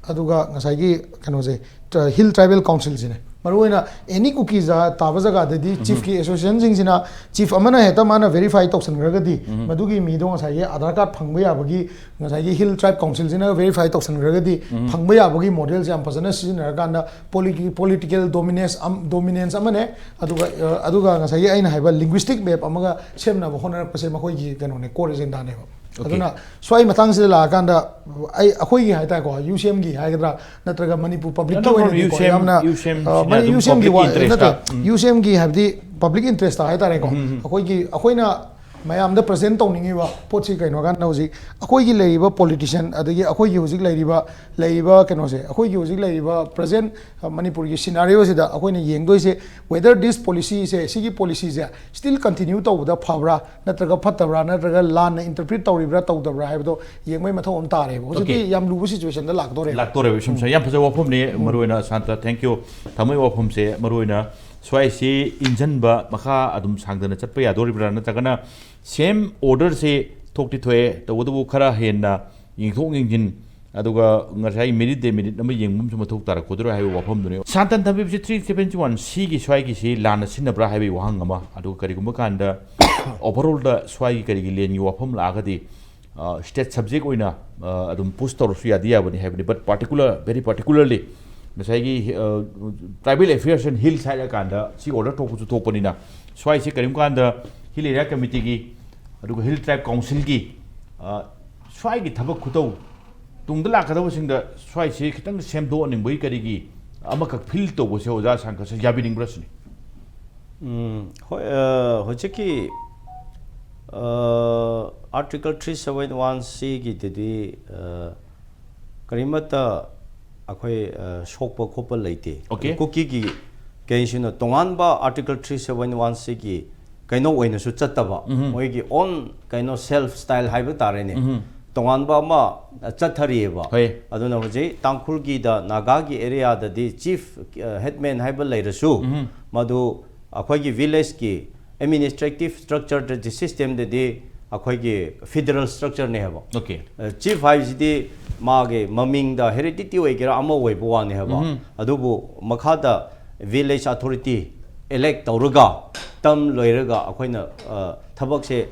ꯑꯗꯨꯒ ꯉꯁꯥꯏꯒꯤ ꯀꯩꯅꯣꯁꯦ, ꯇ- ꯍꯤꯜ ꯇ꯭ꯔꯥꯏꯕꯦꯜ ꯀꯥꯎꯟꯁꯤꯜꯁꯤꯅꯦ꯫ ꯃꯔꯨꯑꯣꯏꯅ ꯑꯦꯅꯤ ꯀꯨꯀꯤ ꯖꯥ- ꯇꯥꯕ ꯖꯒꯥꯗꯗꯤ ꯆꯤꯐꯀꯤ ꯑꯦꯁꯣꯁꯤꯌꯦꯁꯟꯁꯤꯡꯁꯤꯅ ꯆꯤꯐ ꯑꯃꯅ ꯍꯦꯛꯇ ꯃꯥꯅ ꯚꯦꯔꯤꯐꯥꯏ ꯇꯧꯁꯟꯈ꯭ꯔꯒꯗꯤ ꯃꯗꯨꯒꯤ ꯃꯤꯗꯣ ꯉꯁꯥꯏꯒꯤ ꯑꯙꯥꯔ ꯀꯥꯔꯗ ꯐꯪꯕ ꯌꯥꯕꯒꯤ, ꯉꯁꯥꯏꯒꯤ ꯍꯤꯜ ꯇ꯭ꯔꯥꯏꯕ ꯀꯥꯎꯟꯁꯤꯜꯁꯤꯅ ꯚꯦꯔꯤꯐꯥꯏ ꯇꯧꯁꯟꯈ꯭ꯔꯒꯗꯤ ꯐꯪꯕ ꯌꯥꯕꯒꯤ ꯃꯣꯗꯦꯜꯁꯦ ꯌꯥꯝ ꯐꯖꯅ ꯁꯤꯖꯤꯟꯅꯔꯀꯥꯟꯗ ꯄꯣꯂꯤꯇꯤꯀꯦꯜ ꯗꯣꯃꯤꯅꯦꯟꯁ ꯗꯣꯃꯤꯅꯦꯟꯁ ꯑꯃꯅꯦ꯫ ꯑꯗꯨꯒ ꯑ, ꯑꯗꯨꯒ ꯉꯁꯥꯏꯒꯤ ꯑꯩꯅ ꯍꯥꯏꯕ ꯂꯤꯡꯒ꯭ꯋꯤꯁꯇꯤꯛ ꯃꯦꯞ ꯑꯃꯒ ꯁꯦꯝꯅꯕ ꯍꯣꯠꯅꯔꯛꯄꯁꯦ ꯃꯈꯣꯏꯒꯤ ꯀꯩꯅꯣꯅꯦ, ꯀꯣꯔ ꯑꯦꯖꯦꯟꯗꯥꯅꯦꯕ꯫ ꯑꯗꯨꯅ ꯁ꯭ꯋꯥꯏ ꯃꯇꯥꯡꯁꯤꯗ ꯂꯥꯛꯑꯀꯥꯟꯗ ꯑꯩ ꯑꯩꯈꯣꯏꯒꯤ ꯍꯥꯏꯇꯥꯔꯦꯀꯣ, ꯌꯨ ꯁꯤ ꯑꯦꯝꯒꯤ ꯍꯥꯏꯒꯗ꯭ꯔꯥ ꯅꯠꯇ꯭ꯔꯒ ꯃꯅꯤꯄꯨꯔ ꯄꯕ꯭ꯂꯤꯛꯀꯤ ꯑꯣꯏꯅꯗꯤ ꯌꯥꯝꯅ ꯌꯨ ꯁꯤ ꯑꯦꯝꯒꯤ ꯅꯠꯇꯦ, ꯌꯨ ꯁꯤ ꯑꯦꯝꯒꯤ ꯍꯥꯏꯕꯗꯤ ꯄꯕ꯭ꯂꯤꯛ ꯏꯟꯇꯔꯦꯁꯇ ꯍꯥꯏꯇꯥꯔꯦꯀꯣ, ꯑꯩꯈꯣꯏꯒꯤ ꯑꯩꯈꯣꯏꯅ ꯃꯌꯥꯝꯗ ꯄ꯭ꯔꯖꯦꯟ ꯇꯧꯅꯤꯡꯉꯤꯕ ꯄꯣꯠꯁꯤ ꯀꯩꯅꯣ ꯍꯥꯏꯔꯀꯥꯟꯗ ꯍꯧꯖꯤꯛ ꯑꯩꯈꯣꯏꯒꯤ ꯂꯩꯔꯤꯕ ꯄꯣꯂꯤꯇꯤꯁꯤꯌꯥꯟ ꯑꯗꯒꯤ ꯑꯩꯈꯣꯏꯒꯤ ꯍꯧꯖꯤꯛ ꯂꯩꯔꯤꯕ ꯂꯩꯔꯤꯕ ꯀꯩꯅꯣꯁꯦ, ꯑꯩꯈꯣꯏꯒꯤ ꯍꯧꯖꯤꯛ ꯂꯩꯔꯤꯕ ꯄ꯭ꯔꯖꯦꯟ ꯃꯅꯤꯄꯨꯔꯒꯤ ꯁꯤꯅꯥꯔꯤꯑꯣꯁꯤꯗ ꯑꯩꯈꯣꯏꯅ ꯌꯦꯡꯗꯣꯏꯁꯦ whether this policyꯁꯦ, ꯁꯤꯒꯤ ꯄꯣꯂꯤꯁꯤꯁꯦ still continue ꯇꯧꯕꯗ ꯐꯕ꯭ꯔꯥ ꯅꯠꯇ꯭ꯔꯒ ꯐꯠꯇꯕ꯭ꯔꯥ ꯅꯠꯇ꯭ꯔꯒ ꯂꯥꯟꯅ ꯏꯟꯇꯔꯄ꯭ꯔꯤꯠ ꯇꯧꯔꯤꯕ꯭ꯔꯥ ꯇꯧꯗꯕ꯭ꯔꯥ ꯍꯥꯏꯕꯗꯣ ꯌꯦꯡꯕꯒꯤ ꯃꯊꯧ ꯑꯃ ꯇꯥꯔꯦꯕ꯫ ꯍꯧꯖꯤꯛꯇꯤ ꯌꯥꯝ ꯂꯨꯕ ꯁꯤꯆꯨꯋꯦꯁꯟꯗ ꯂꯥꯛꯀꯗꯧꯔꯦꯕ꯫ ꯂꯥꯛꯇꯧꯔꯦꯕ ꯏꯁꯝ ꯁꯝꯅ꯫ ꯌꯥꯝ ꯐꯖꯕ ꯋꯥꯐꯝꯅꯤ꯫ ꯃꯔꯨꯑꯣꯏꯅ ꯁꯥꯟꯇ, thank you꯫ ꯊꯝꯃꯣꯏ ꯋꯥꯐꯝꯁꯦ ꯃꯔꯨꯑꯣꯏꯅ ꯁ꯭ꯋꯥꯏꯁꯤ ꯏꯟꯖꯟꯕ ꯃꯈꯥ ꯑꯗꯨꯝ ꯁꯥꯡꯗꯅ ꯆꯠꯄ ꯌꯥꯗꯣꯔꯤꯕ꯭ꯔꯥ, ꯅꯠꯇ꯭ꯔꯒꯅ ꯁꯦꯝ ꯑꯣꯔꯗꯔꯁꯤ ꯊꯣꯛꯇꯤ ꯊꯣꯛꯑꯦ, ꯇꯧꯕꯇꯕꯨ ꯈꯔ ꯍꯦꯟꯅ ꯌꯦꯡꯊꯣꯛ ꯌꯦꯡꯁꯤꯟ, ꯑꯗꯨꯒ ꯉꯁꯥꯏ ꯃꯤꯅꯤꯠ ꯗꯦ ꯃꯤꯅꯤꯠ ꯑꯃ ꯌꯦꯡꯕ ꯑꯃꯁꯨ ꯃꯊꯧ ꯇꯥꯔꯛꯀꯗꯣꯏꯔꯥ ꯍꯥꯏꯕꯒꯤ ꯋꯥꯐꯝꯗꯨꯅꯤ꯫ ꯁꯥꯟꯇꯟ ꯊꯝꯕꯤꯕꯁꯤ ꯊ꯭ꯔꯤ ꯁꯕꯦꯟꯇꯤ ꯋꯥꯟ ꯁꯤꯒꯤ ꯁ꯭ꯋꯥꯏꯒꯤꯁꯤ ꯂꯥꯟꯅ ꯁꯤꯖꯤꯟꯅꯕ꯭ꯔꯥ ꯍꯥꯏꯕꯒꯤ ꯋꯥꯍꯪ ꯑꯃ, ꯑꯗꯨꯒ ꯀꯔꯤꯒꯨꯝꯕ ꯀꯥꯟꯗ ꯑꯣꯚꯔꯑꯣꯜꯗ ꯁ꯭ꯋꯥꯏꯒꯤ ꯀꯔꯤꯒꯤ ꯂꯦꯟꯒꯤ ꯋꯥꯐꯝ ꯂꯥꯛꯑꯒꯗꯤ ꯁ꯭ꯇꯦꯠ ꯁꯕꯖꯦꯛ ꯑꯣꯏꯅ ꯑ, ꯑꯗꯨꯝ ꯄꯨꯁ ꯇꯧꯔꯁꯨ ꯌꯥꯗꯤ ꯌꯥꯕꯅꯤ ꯍꯥꯏꯕꯅꯤ꯫ But particular, very particularly ꯉꯁꯥꯏꯒꯤ ꯇ꯭ꯔꯥꯏꯕꯦꯜ ꯑꯦꯐꯤꯌꯔꯁ ꯑꯦꯟ ꯍꯤꯜꯁ ꯍꯥꯏꯔꯀꯥꯟꯗ ꯁꯤ ꯑꯣꯔꯗꯔ ꯊꯣꯛꯄꯁꯨ ꯊꯣꯛꯄꯅꯤꯅ ꯁ꯭ꯋꯥꯏꯁꯤ ꯀꯔꯤꯒꯨꯝꯕ ꯀꯥꯟꯗ ꯍꯤꯜ ꯑꯦꯔꯤꯌꯥ ꯀꯃꯤꯇꯤꯒꯤ ꯑꯗꯨꯒ ꯍꯤꯜ ꯇ꯭ꯔꯥꯏꯕ ꯀꯥꯎꯟꯁꯤꯜꯒꯤ ꯑ, ꯁ꯭ꯋꯥꯏꯒꯤ ꯊꯕꯛ ꯈꯨꯇꯧ, ꯇꯨꯡꯗ ꯂꯥꯛꯀꯗꯕꯁꯤꯡꯗ ꯁ꯭ꯋꯥꯏꯁꯤ ꯈꯤꯇꯪ ꯁꯦꯝꯗꯣꯛꯍꯟꯅꯤꯡꯕꯒꯤ ꯀꯔꯤꯒꯤ ꯑꯃꯈꯛ ꯐꯤꯜ ꯇꯧꯕꯁꯦ ꯑꯣꯖꯥ ꯁꯥꯡꯀꯁ ꯌꯥꯕꯤꯅꯤꯡꯕ꯭ꯔꯥ ꯁꯤꯅꯤ? ꯎꯝ, ꯍꯣꯏ, ꯑ, ꯍꯧꯖꯤꯛꯀꯤ, ꯑ, Article three seven one C ꯒꯤꯗꯨꯗꯤ, ꯑ, ꯀꯔꯤꯃꯠꯇ ꯑꯩꯈꯣꯏ, ꯑ, ꯁꯣꯛꯄ ꯈꯣꯠꯄ ꯂꯩꯇꯦ꯫ Okay. ꯑꯗꯨ ꯀꯨꯀꯤꯒꯤ ꯀꯩꯁꯤꯅ ꯇꯣꯉꯥꯟꯕ Article three seven one C ꯒꯤ ꯀꯩꯅꯣ ꯑꯣꯏꯅꯁꯨ ꯆꯠꯇꯕ, ꯎꯝꯍꯨꯝ. ꯃꯣꯏꯒꯤ own ꯀꯩꯅꯣ self style ꯍꯥꯏꯕ ꯇꯥꯔꯦꯅꯦ꯫ ꯎꯝꯍꯨꯝ. ꯇꯣꯉꯥꯟꯕ ꯑꯃ ꯆꯠꯊꯔꯤꯑꯕ꯫ ꯍꯣꯏ. ꯑꯗꯨꯅ ꯍꯧꯖꯤꯛ ꯇꯥꯡꯈꯨꯜꯒꯤꯗ ꯅꯥꯒꯥꯒꯤ ꯑꯦꯔꯤꯌꯥꯗꯗꯤ chief, ꯑ, headman ꯍꯥꯏꯕ ꯂꯩꯔꯁꯨ, ꯎꯝꯍꯨꯝ. ꯃꯗꯨ ꯑꯩꯈꯣꯏꯒꯤ ꯚꯤꯂꯦꯖꯀꯤ administrative structure system ꯗꯗꯤ ꯑꯩꯈꯣꯏꯒꯤ federal structure ꯅꯦ ꯍꯥꯏꯕ꯫ Okay. ꯆꯤꯐ ꯍꯥꯏꯕꯁꯤꯗꯤ ꯃꯥꯒꯤ ꯃꯃꯤꯡꯗ heredity ꯑꯣꯏꯒꯦꯔꯥ ꯑꯃ ꯑꯣꯏꯕ ꯋꯥꯅꯤ ꯍꯥꯏꯕ꯫ ꯎꯝꯍꯨꯝ. ꯑꯗꯨꯕꯨ ꯃꯈꯥꯗ village authority elect ꯇꯧꯔꯒ, term ꯂꯣꯏꯔꯒ ꯑꯩꯈꯣꯏꯅ, ꯑ, ꯊꯕꯛꯁꯦ,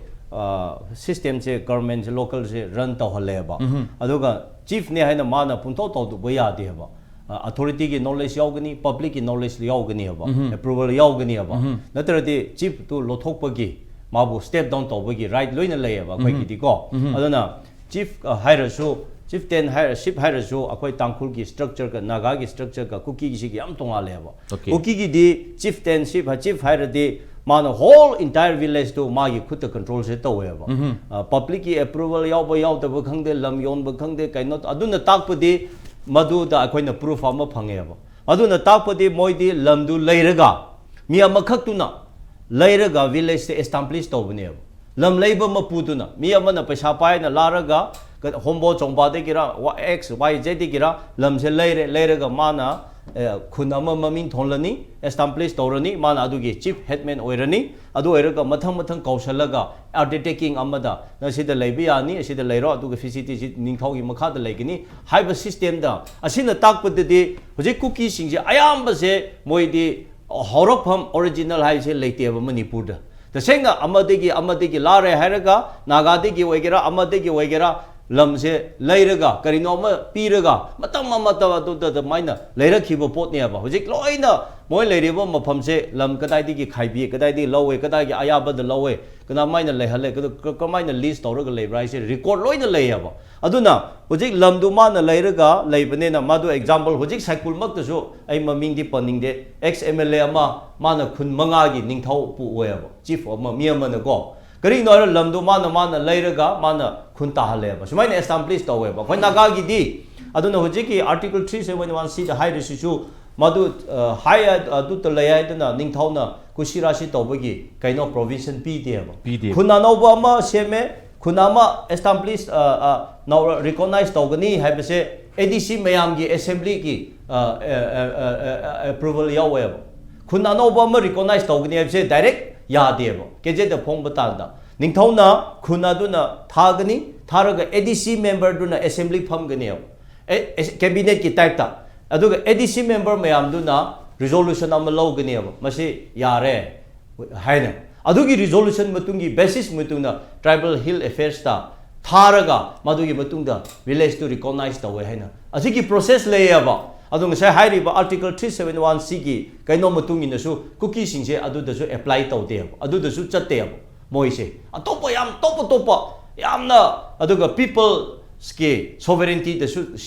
system ꯁꯦ, government ꯁꯦ, local ꯁꯦ run ꯇꯧꯍꯜꯂꯦꯕ꯫ ꯎꯝꯍꯨꯝ. ꯑꯗꯨꯒ ꯆꯤꯐ ꯅꯦ ꯍꯥꯏꯅ ꯃꯥꯅ ꯄꯨꯡꯇꯧ ꯇꯧꯗꯕ ꯌꯥꯗꯦꯕ꯫ ꯑ, authority ꯒꯤ knowledge ꯌꯥꯎꯒꯅꯤ, public ꯀꯤ knowledge ꯌꯥꯎꯒꯅꯤꯕ, ꯎꯝꯍꯨꯝ. approval ꯌꯥꯎꯒꯅꯤꯕ꯫ ꯎꯝꯍꯨꯝ. ꯅꯠꯇ꯭ꯔꯗꯤ ꯆꯤꯐ ꯇꯨ ꯂꯧꯊꯣꯛꯄꯒꯤ, ꯃꯥꯕꯨ step down ꯇꯧꯕꯒꯤ right ꯂꯣꯏꯅ ꯂꯩꯌꯦꯕ ꯑꯩꯈꯣꯏꯒꯤꯗꯤꯀꯣ꯫ ꯎꯝꯍꯨꯝ. ꯑꯗꯨꯅ ꯆꯤꯐ, ꯑ, ꯍꯥꯏꯔꯁꯨ, ꯆꯤꯐ ꯇꯦꯟ ꯍꯥꯏꯔ-, ꯆꯤꯐ ꯍꯥꯏꯔꯁꯨ ꯑꯩꯈꯣꯏ ꯇꯥꯡꯈꯨꯜꯒꯤ structure ꯒ ꯅꯥꯒꯥꯒꯤ structure ꯒ ꯀꯨꯀꯤꯒꯤꯁꯤꯒ ꯌꯥꯝ ꯇꯣꯉꯥꯜꯂꯦꯕ꯫ Okay. ꯀꯨꯀꯤꯒꯤꯗꯤ ꯆꯤꯐ ꯇꯦꯟ, ꯆꯤꯐ, ꯆꯤꯐ ꯍꯥꯏꯔꯗꯤ ꯃꯥꯅ whole entire village ꯇꯨ ꯃꯥꯒꯤ ꯈꯨꯠꯇ control ꯁꯦ ꯇꯧꯋꯦꯕ꯫ ꯎꯝꯍꯨꯝ. ꯑ, public ꯀꯤ approval ꯌꯥꯎꯕ ꯌꯥꯎꯗꯕ ꯈꯪꯗꯦ, ꯂꯝ ꯌꯣꯟꯕ ꯈꯪꯗꯦ, ꯀꯩꯅꯣ, ꯑꯗꯨꯅ ꯇꯥꯛꯄꯗꯤ ꯃꯗꯨꯗ ꯑꯩꯈꯣꯏꯅ proof ꯑꯃ ꯐꯪꯉꯦꯕ꯫ ꯑꯗꯨꯅ ꯇꯥꯛꯄꯗꯤ ꯃꯣꯏꯗꯤ ꯂꯝꯗꯨ ꯂꯩꯔꯒ, ꯃꯤ ꯑꯃꯈꯛꯇꯨꯅ ꯂꯩꯔꯒ village ꯁꯦ establish ꯇꯧꯕꯅꯦꯕ꯫ ꯂꯝ ꯂꯩꯕ ꯃꯄꯨꯗꯨꯅ, ꯃꯤ ꯑꯃꯅ ꯄꯩꯁꯥ ꯄꯥꯏꯅ ꯂꯥꯛꯔꯒ, ꯀ-, ꯍꯣꯝꯕꯣ ꯆꯣꯡꯕꯥꯗꯒꯤꯔ, ꯋꯥ-, X, Y, Z ꯗꯒꯤꯔ ꯂꯝꯁꯦ ꯂꯩꯔꯦ, ꯂꯩꯔꯒ ꯃꯥꯅ, ꯑꯦ, ꯈꯨꯟ ꯑꯃ ꯃꯃꯤꯡ ꯊꯣꯜꯂꯅꯤ, establish ꯇꯧꯔꯅꯤ, ꯃꯥꯅ ꯑꯗꯨꯒꯤ chief headman ꯑꯣꯏꯔꯅꯤ꯫ ꯑꯗꯨ ꯑꯣꯏꯔꯒ ꯃꯊꯪ ꯃꯊꯪ ꯀꯧꯁꯜꯂꯒ undertaking ꯑꯃꯗ, "ꯅꯪ ꯁꯤꯗ ꯂꯩꯕ ꯌꯥꯅꯤ, ꯑꯁꯤꯗ ꯂꯩꯔꯣ, ꯑꯗꯨꯒ facility ꯁꯤ ꯅꯤꯡꯊꯧꯒꯤ ꯃꯈꯥꯗ ꯂꯩꯒꯅꯤ" ꯍꯥꯏꯕ system ꯗ꯫ ꯑꯁꯤꯅ ꯇꯥꯛꯄꯗꯗꯤ ꯍꯧꯖꯤꯛ ꯀꯨꯀꯤꯁꯤꯡꯁꯦ ꯑꯌꯥꯝꯕꯁꯦ ꯃꯣꯏꯗꯤ ꯍꯧꯔꯛꯐꯝ, original ꯍꯥꯏꯁꯦ ꯂꯩꯇꯦꯕ ꯃꯅꯤꯄꯨꯔꯗ꯫ ꯇꯁꯦꯡꯅ ꯑꯃꯗꯒꯤ, ꯑꯃꯗꯒꯤ ꯂꯥꯔꯦ ꯍꯥꯏꯔꯒ, ꯅꯥꯒꯥꯗꯒꯤ ꯑꯣꯏꯒꯦꯔꯥ, ꯑꯃꯗꯒꯤ ꯑꯣꯏꯒꯦꯔꯥ, ꯂꯝꯁꯦ ꯂꯩꯔꯒ ꯀꯔꯤꯅꯣ ꯑꯃ ꯄꯤꯔꯒ ꯃꯇꯝ ꯑꯃꯠꯇ ꯑꯗꯨꯗ ꯑꯗꯨꯃꯥꯏꯅ ꯂꯩꯔꯛꯈꯤꯕ ꯄꯣꯠꯅꯦꯕ꯫ ꯍꯧꯖꯤꯛ ꯂꯣꯏꯅ ꯃꯣꯏ ꯂꯩꯔꯤꯕ ꯃꯐꯝꯁꯦ ꯂꯝ ꯀꯗꯥꯏꯗꯒꯤ ꯈꯥꯏꯕꯤ, ꯀꯗꯥꯏꯗꯒꯤ ꯂꯧꯋꯦ, ꯀꯗꯥꯏꯒꯤ ꯑꯌꯥꯕꯗ ꯂꯧꯋꯦ, ꯀꯃꯥꯏꯅ ꯂꯩꯍꯜꯂꯦ, ꯀꯗ-, ꯀ-, ꯀꯃꯥꯏꯅ ꯂꯤꯁ ꯇꯧꯔꯒ ꯂꯩꯕ꯭ꯔꯥ ꯍꯥꯏꯁꯦ ꯔꯦꯀꯣꯔꯗ ꯂꯣꯏꯅ ꯂꯩꯌꯦꯕ꯫ ꯑꯗꯨꯅ ꯍꯧꯖꯤꯛ ꯂꯝꯗꯨ ꯃꯥꯅ ꯂꯩꯔꯒ ꯂꯩꯕꯅꯤꯅ ꯃꯥꯗꯨ ꯑꯦꯛꯖꯥꯝꯄꯜ ꯍꯧꯖꯤꯛ ꯁꯥꯏꯀꯨꯜꯃꯛꯇꯁꯨ ꯑꯩ ꯃꯃꯤꯡꯗꯤ ꯄꯟꯅꯤꯡꯗꯦ, ꯑꯦꯛꯁ ꯑꯦꯝ ꯑꯦꯜ ꯑꯦ ꯑꯃ ꯃꯥꯅ ꯈꯨꯟ ꯃꯉꯥꯒꯤ ꯅꯤꯡꯊꯧ ꯄꯨ ꯑꯣꯏꯌꯦꯕ, ꯆꯤꯐ ꯑꯃ, ꯃꯤ ꯑꯃꯅꯀꯣ꯫ ꯀꯔꯤꯒꯤꯅꯣ ꯍꯥꯏꯔ ꯂꯝꯗꯣ ꯃꯥꯅ, ꯃꯥꯅ ꯂꯩꯔꯒ ꯃꯥꯅ ꯈꯨꯟ ꯇꯥꯍꯜꯂꯦꯕ꯫ ꯁꯨꯃꯥꯏꯅ ꯑꯦꯁꯇꯥꯕ꯭ꯂꯤꯁ ꯇꯧꯋꯦꯕ ꯑꯩꯈꯣꯏ ꯅꯥꯒꯥꯒꯤꯗꯤ꯫ ꯑꯗꯨꯅ ꯍꯧꯖꯤꯛꯀꯤ ꯑꯥꯔꯇꯤꯀꯜ ꯊ꯭ꯔꯤ ꯁꯚꯦꯟꯇꯤ ꯋꯥꯟ ꯁꯤꯗ ꯍꯥꯏꯔꯤꯁꯤꯁꯨ ꯃꯗꯨ, ꯑ, ꯍꯥꯏ, ꯑꯗꯨꯇ ꯂꯩ ꯍꯥꯏꯗꯅ ꯅꯤꯡꯊꯧꯅ ꯀꯨꯁꯤꯔꯥꯁꯤ ꯇꯧꯕꯒꯤ ꯀꯩꯅꯣ ꯄ꯭ꯔꯣꯚꯤꯖꯟ ꯄꯤꯗꯦꯕ꯫ ꯄꯤꯗꯦ꯫ ꯈꯨꯟ ꯑꯅꯧꯕ ꯑꯃ ꯁꯦꯝꯃꯦ, ꯈꯨꯟ ꯑꯃ ꯑꯦꯁꯇꯥꯕ꯭ꯂꯤꯁ, ꯑ, ꯑ, ꯅꯧ-, ꯔꯤꯀꯣꯛꯅꯥꯏꯖ ꯇꯧꯒꯅꯤ ꯍꯥꯏꯕꯁꯦ ꯑꯦ ꯗꯤ ꯁꯤ ꯃꯌꯥꯝꯒꯤ ꯑꯦꯁꯦꯝꯕ꯭ꯂꯤꯒꯤ, ꯑ, ꯑ, ꯑ, ꯑ, ꯑ, ꯑꯦꯄ꯭ꯔꯨꯚꯦꯜ ꯌꯥꯎꯋꯦꯕ꯫ ꯈꯨꯟ ꯑꯅꯧꯕ ꯑꯃ ꯔꯤꯀꯣꯛꯅꯥꯏꯖ ꯇꯧꯒꯅꯤ ꯍꯥꯏꯕꯁꯦ ꯗꯥꯏꯔꯦꯛ ꯌꯥꯗꯦꯕ꯫ ꯒꯦꯖꯦꯠꯇ ꯐꯣꯡꯕ ꯇꯥꯟꯗ ꯅꯤꯡꯊꯧꯅ ꯈꯨꯟ ꯑꯗꯨꯅ ꯊꯥꯒꯅꯤ, ꯊꯥꯔꯒ ꯑꯦ ꯗꯤ ꯁꯤ ꯃꯦꯝꯕꯔꯗꯨꯅ ꯑꯦꯁꯦꯝꯕ꯭ꯂꯤ ꯐꯝꯒꯅꯦꯕ, ꯑꯦ, ꯑꯦ, ꯀꯦꯕꯤꯅꯦꯠꯀꯤ ꯇꯥꯏꯞꯇ꯫ ꯑꯗꯨꯒ ꯑꯦ ꯗꯤ ꯁꯤ ꯃꯦꯝꯕꯔ ꯃꯌꯥꯝꯗꯨꯅ ꯔꯤꯖꯣꯂꯨꯁꯟ ꯑꯃ ꯂꯧꯒꯅꯦꯕ, ꯃꯁꯤ ꯌꯥꯔꯦ ꯍꯥꯏꯅ꯫ ꯑꯗꯨꯒꯤ ꯔꯤꯖꯣꯂꯨꯁꯟ ꯃꯇꯨꯡꯒꯤ ꯕꯦꯁꯤꯁ ꯃꯇꯨꯡꯗ ꯇ꯭ꯔꯥꯏꯕꯦꯜ ꯍꯤꯜ ꯑꯦꯐꯦꯌꯔꯁꯇ ꯊꯥꯔꯒ ꯃꯗꯨꯒꯤ ꯃꯇꯨꯡꯗ ꯚꯤꯂꯦꯖꯇꯨ ꯔꯤꯀꯣꯛꯅꯥꯏꯖ ꯇꯧꯋꯦ ꯍꯥꯏꯅ ꯑꯁꯤꯒꯤ ꯄ꯭ꯔꯣꯁꯦꯁ ꯂꯩꯌꯦꯕ꯫ ꯑꯗꯣ ꯉꯁꯥꯏ ꯍꯥꯏꯔꯤꯕ ꯑꯥꯔꯇꯤꯀꯜ ꯊ꯭ꯔꯤ ꯁꯚꯦꯟ ꯋꯥꯟ ꯁꯤꯒꯤ ꯀꯩꯅꯣ ꯃꯇꯨꯡ ꯏꯟꯅꯁꯨ ꯀꯨꯀꯤꯁꯤꯡꯁꯦ ꯑꯗꯨꯗꯁꯨ ꯑꯦꯄ꯭ꯂꯥꯏ ꯇꯧꯗꯦꯕ, ꯑꯗꯨꯗꯁꯨ ꯆꯠꯇꯦꯕ ꯃꯣꯏꯁꯦ꯫ ꯑꯇꯣꯞꯄ ꯌꯥꯝ ꯇꯣꯞ ꯇꯣꯞꯄ ꯌꯥꯝꯅ, ꯑꯗꯨꯒ ꯄꯤꯄꯜꯁꯀꯤ ꯁꯣꯚꯔꯦꯟꯇꯤꯗꯁꯨ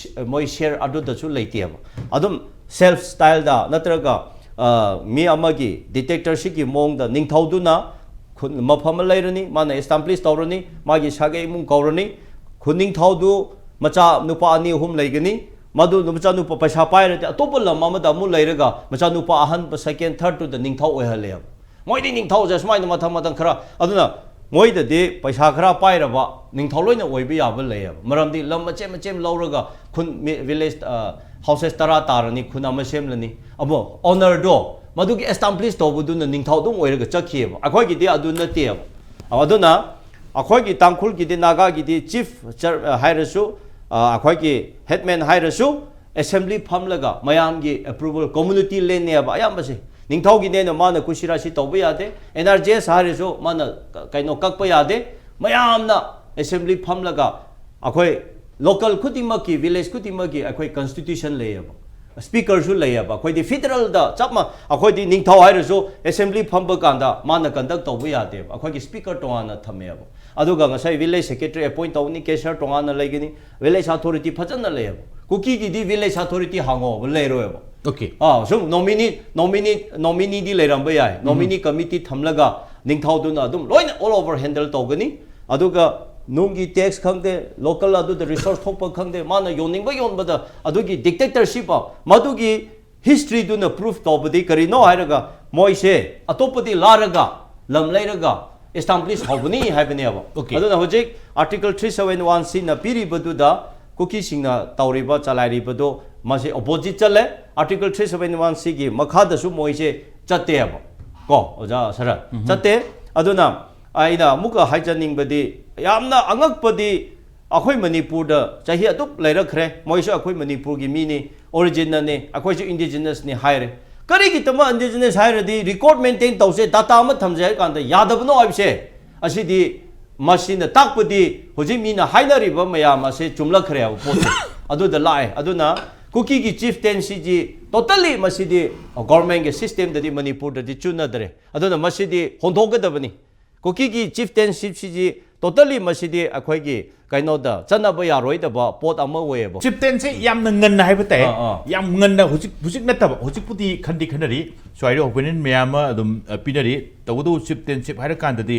ꯃꯣꯏ ꯁꯦꯌꯔ ꯑꯗꯨꯗꯁꯨ ꯂꯩꯇꯦꯕ꯫ ꯑꯗꯨꯝ ꯁꯦꯜꯐ ꯁ꯭ꯇꯥꯏꯜꯗ ꯅꯠꯇ꯭ꯔꯒ, ꯑ, ꯃꯤ ꯑꯃꯒꯤ ꯗꯤꯛꯇꯦꯇꯔꯁꯤꯞꯀꯤ ꯃꯑꯣꯡꯗ ꯅꯤꯡꯊꯧꯗꯨꯅ ꯈꯨꯟ, ꯃꯐꯝ ꯑꯃ ꯂꯩꯔꯅꯤ, ꯃꯥꯅ ꯑꯦꯁꯇꯥꯕ꯭ꯂꯤꯁ ꯇꯧꯔꯅꯤ, ꯃꯥꯒꯤ ꯁꯥꯒꯩ ꯏꯃꯨꯡ ꯀꯧꯔꯅꯤ, ꯈꯨꯟꯅꯤꯡꯊꯧꯗꯨ ꯃꯆꯥ ꯅꯨꯄꯥ ꯑꯅꯤ ꯑꯍꯨꯝ ꯂꯩꯒꯅꯤ, ꯃꯗꯨ ꯃꯆꯥꯅꯨꯄꯥ ꯄꯩꯁꯥ ꯄꯥꯏꯔꯗꯤ ꯑꯇꯣꯞꯄ ꯂꯝ ꯑꯃꯗ ꯑꯃꯨꯛ ꯂꯩꯔꯒ ꯃꯆꯥꯅꯨꯄꯥ ꯑꯍꯥꯟꯕ, ꯁꯦꯀꯦꯟ, ꯊꯥꯔꯠꯇꯨꯗ ꯅꯤꯡꯊꯧ ꯑꯣꯏꯍꯜꯂꯦꯕ꯫ ꯃꯣꯏꯗꯤ ꯅꯤꯡꯊꯧꯁꯦ ꯁꯨꯃꯥꯏꯅ ꯃꯊꯪ ꯃꯊꯪ ꯈꯔ, ꯑꯗꯨꯅ ꯃꯣꯏꯗꯗꯤ ꯄꯩꯁꯥ ꯈꯔ ꯄꯥꯏꯔꯕ ꯅꯤꯡꯊꯧ ꯂꯣꯏꯅ ꯑꯣꯏꯕ ꯌꯥꯕ ꯂꯩꯌꯦꯕ꯫ ꯃꯔꯝꯗꯤ ꯂꯝ ꯃꯆꯦꯠ ꯃꯆꯦꯠ ꯂꯧꯔꯒ ꯈꯨꯟ, ꯃꯤ-, ꯚꯤꯂꯦꯖ, ꯑ, ꯍꯥꯎꯁꯦꯁ ꯇꯔꯥ ꯇꯥꯔꯅꯤ, ꯈꯨꯟ ꯑꯃ ꯁꯦꯝꯂꯅꯤ꯫ ꯑꯃꯨꯛ ꯑꯣꯅꯔꯗꯣ ꯃꯗꯨꯒꯤ ꯑꯦꯁꯇꯥꯕ꯭ꯂꯤꯁ ꯇꯧꯕꯗꯨꯅ ꯅꯤꯡꯊꯧ ꯑꯗꯨꯝ ꯑꯣꯏꯔꯒ ꯆꯠꯈꯤꯑꯕ꯫ ꯑꯩꯈꯣꯏꯒꯤꯗꯤ ꯑꯗꯨ ꯅꯠꯇꯦꯕ꯫ ꯑꯗꯨꯅ ꯑꯩꯈꯣꯏꯒꯤ ꯇꯥꯡꯈꯨꯜꯒꯤꯗꯤ, ꯅꯥꯒꯥꯒꯤꯗꯤ ꯆꯤꯐ ꯆꯔ-, ꯑ, ꯍꯥꯏꯔꯁꯨ, ꯑ, ꯑꯩꯈꯣꯏꯒꯤ ꯍꯦꯗꯃꯦꯟ ꯍꯥꯏꯔꯁꯨ, ꯑꯦꯁꯦꯝꯕ꯭ꯂꯤ ꯐꯝꯂꯒ ꯃꯌꯥꯝꯒꯤ ꯑꯦꯄ꯭ꯔꯨꯚꯦꯜ, ꯀꯝꯃꯨꯅꯤꯇꯤ ꯂꯦꯟꯅꯦꯕ ꯑꯌꯥꯝꯕꯁꯦ꯫ ꯅꯤꯡꯊꯧꯒꯤꯅꯦꯅ ꯃꯥꯅ ꯀꯨꯁꯤꯔꯥꯁꯤ ꯇꯧꯕ ꯌꯥꯗꯦ, ꯑꯦꯟ ꯑꯥꯔ ꯖꯤ ꯑꯦꯁ ꯍꯥꯏꯔꯁꯨ ꯃꯥꯅ ꯀ-, ꯀꯩꯅꯣ ꯀꯛꯄ ꯌꯥꯗꯦ꯫ ꯃꯌꯥꯝꯅ ꯑꯦꯁꯦꯝꯕ꯭ꯂꯤ ꯐꯝꯂꯒ ꯑꯩꯈꯣꯏ local ꯈꯨꯗꯤꯡꯃꯛꯀꯤ, village ꯈꯨꯗꯤꯡꯃꯛꯀꯤ ꯑꯩꯈꯣꯏ constitution ꯂꯩꯌꯦꯕ, speakerꯁꯨ ꯂꯩꯌꯦꯕ꯫ ꯑꯩꯈꯣꯏꯗꯤ federalꯗ ꯆꯞ ꯃꯥꯟ ꯑꯩꯈꯣꯏꯗꯤ ꯅꯤꯡꯊꯧ ꯍꯥꯏꯔꯁꯨ assembly ꯐꯝꯕ ꯀꯥꯟꯗ ꯃꯥꯅ conduct ꯇꯧꯕ ꯌꯥꯗꯦꯕ꯫ ꯑꯩꯈꯣꯏꯒꯤ speaker ꯇꯣꯉꯥꯟꯅ ꯊꯝꯃꯦꯕ꯫ ꯑꯗꯨꯒ ꯉꯁꯥꯏ village secretary appoint ꯇꯧꯅꯤ, cashier ꯇꯣꯉꯥꯟꯅ ꯂꯩꯒꯅꯤ, village authority ꯐꯖꯅ ꯂꯩꯌꯦꯕ꯫ ꯀꯨꯀꯤꯒꯤꯗꯤ village authority ꯍꯥꯡꯉꯣꯕ, ꯂꯩꯔꯣꯏꯕ꯫ Okay. ꯑꯥ, ꯁꯨꯝ nominee, nominee, nomineeꯗꯤ ꯂꯩꯔꯝꯕ ꯌꯥꯏ꯫ Nominee committee ꯊꯝꯂꯒ ꯅꯤꯡꯊꯧꯗꯨꯅ ꯑꯗꯨꯝ ꯂꯣꯏꯅ all over handle ꯇꯧꯒꯅꯤ꯫ ꯑꯗꯨꯒ ꯅꯨꯡꯒꯤ tax ꯈꯪꯗꯦ, local ꯑꯗꯨꯗ resource ꯊꯣꯛꯄ ꯈꯪꯗꯦ, ꯃꯥꯅ ꯌꯣꯟꯅꯤꯡꯕ ꯌꯣꯟꯕꯗ, ꯑꯗꯨꯒꯤ dictatorship, ꯃꯗꯨꯒꯤ historyꯗꯨꯅ proof ꯇꯧꯕꯗꯤ ꯀꯔꯤꯅꯣ ꯍꯥꯏꯔꯒ, ꯃꯣꯏꯁꯦ ꯑꯇꯣꯞꯄꯗꯤ ꯂꯥꯔꯒ, ꯂꯝ ꯂꯩꯔꯒ establish ꯍꯧꯕꯅꯤ ꯍꯥꯏꯕꯅꯦꯕ꯫ Okay. ꯑꯗꯨꯅ ꯍꯧꯖꯤꯛ Article three seven one Cꯅ ꯄꯤꯔꯤꯕꯗꯨꯗ ꯀꯨꯀꯤꯁꯤꯡꯅ ꯇꯧꯔꯤꯕ, ꯆꯂꯥꯏꯔꯤꯕꯗꯣ, ꯃꯁꯤ opposite ꯆꯠꯂꯦ꯫ Article three seven one Cꯒꯤ ꯃꯈꯥꯗꯁꯨ ꯃꯣꯏꯁꯦ ꯆꯠꯇꯦꯕ, ꯀꯣ, ꯑꯣꯖꯥ ꯁꯔꯠ? ꯆꯠꯇꯦ꯫ ꯑꯗꯨꯅ ꯑꯩꯅ ꯑꯃꯨꯛꯀ ꯍꯥꯏꯖꯅꯤꯡꯕꯗꯤ, ꯌꯥꯝꯅ ꯑꯉꯛꯄꯗꯤ, ꯑꯩꯈꯣꯏ ꯃꯅꯤꯄꯨꯔꯗ ꯆꯍꯤ ꯑꯗꯨꯛ ꯂꯩꯔꯛꯈ꯭ꯔꯦ, ꯃꯣꯏꯁꯨ ꯑꯩꯈꯣꯏ ꯃꯅꯤꯄꯨꯔꯒꯤ ꯃꯤꯅꯤ, originꯅꯅꯤ, ꯑꯩꯈꯣꯏꯁꯨ indigenousꯅꯤ ꯍꯥꯏꯔꯦ꯫ ꯀꯔꯤꯒꯤꯗꯃꯛ indigenousꯅꯤ ꯍꯥꯏꯔꯗꯤ, record maintain ꯇꯧꯁꯦ, data ꯑꯃ ꯊꯝꯁꯦ ꯍꯥꯏ ꯀꯥꯟꯗ ꯌꯥꯗꯕꯅꯣ ꯍꯥꯏꯕꯁꯦ, ꯑꯁꯤꯗꯤ, ꯃꯁꯤꯅ ꯇꯥꯛꯄꯗꯤ ꯍꯧꯖꯤꯛ ꯃꯤꯅ ꯍꯥꯏꯅꯔꯤꯕ ꯃꯌꯥꯝ ꯑꯁꯦ ꯆꯨꯝꯂꯛꯈ꯭ꯔꯦ ꯍꯥꯏꯕ ꯄꯣꯠꯁꯦ꯫ ꯑꯗꯨꯗ ꯂꯥꯛꯑꯦ꯫ ꯑꯗꯨꯅ ꯀꯨꯀꯤꯒꯤ chieftaincyꯁꯤ totally ꯃꯁꯤꯗꯤ governmentꯀꯤ systemꯗꯗꯤ ꯃꯅꯤꯄꯨꯔꯗꯗꯤ ꯆꯨꯅꯗ꯭ꯔꯦ꯫ ꯑꯗꯨꯅ ꯃꯁꯤꯗꯤ ꯍꯣꯟꯊꯣꯛꯀꯗꯕꯅꯤ꯫ ꯀꯨꯀꯤꯒꯤ chieftaincyꯁꯤ totally ꯃꯁꯤꯗꯤ ꯑꯩꯈꯣꯏꯒꯤ ꯀꯩꯅꯣꯗ ꯆꯠꯅꯕ ꯌꯥꯔꯣꯏꯗꯕ ꯄꯣꯠ ꯑꯃ ꯑꯣꯏꯌꯦꯕ꯫ Chieftaincyꯁꯦ ꯌꯥꯝꯅ ꯉꯟꯅ ꯍꯥꯏꯕ ꯇꯥꯏ꯫ ꯑꯥ, ꯑꯥ꯫ ꯌꯥꯝ ꯉꯟꯅ, ꯍꯧꯖꯤꯛ, ꯍꯧꯖꯤꯛ ꯅꯠꯇꯕ, ꯍꯧꯖꯤꯛꯄꯨꯗꯤ ꯈꯟꯗꯤ ꯈꯟꯅꯔꯤ, ꯁ꯭ꯋꯥꯏꯗ opinion ꯃꯌꯥꯝ ꯑꯃ ꯑꯗꯨꯝ, ꯑ, ꯄꯤꯅꯔꯤ꯫ ꯇꯧꯕꯇꯕꯨ chieftaincy ꯍꯥꯏꯔꯀꯥꯟꯗꯗꯤ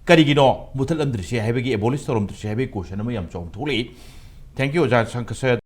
ꯀꯔꯤꯒꯤꯅꯣ ꯃꯨꯊꯠꯂꯝꯗ꯭ꯔꯤꯁꯦ ꯍꯥꯏꯕꯒꯤ, abolish ꯇꯧꯔꯝꯗ꯭ꯔꯤꯁꯦ ꯍꯥꯏꯕꯒꯤ question ꯑꯃ ꯌꯥꯝ ꯆꯥꯎꯅ ꯊꯣꯛꯂꯛꯏ꯫ Thank you, ꯑꯣꯖꯥ ꯁꯪꯀꯁ꯫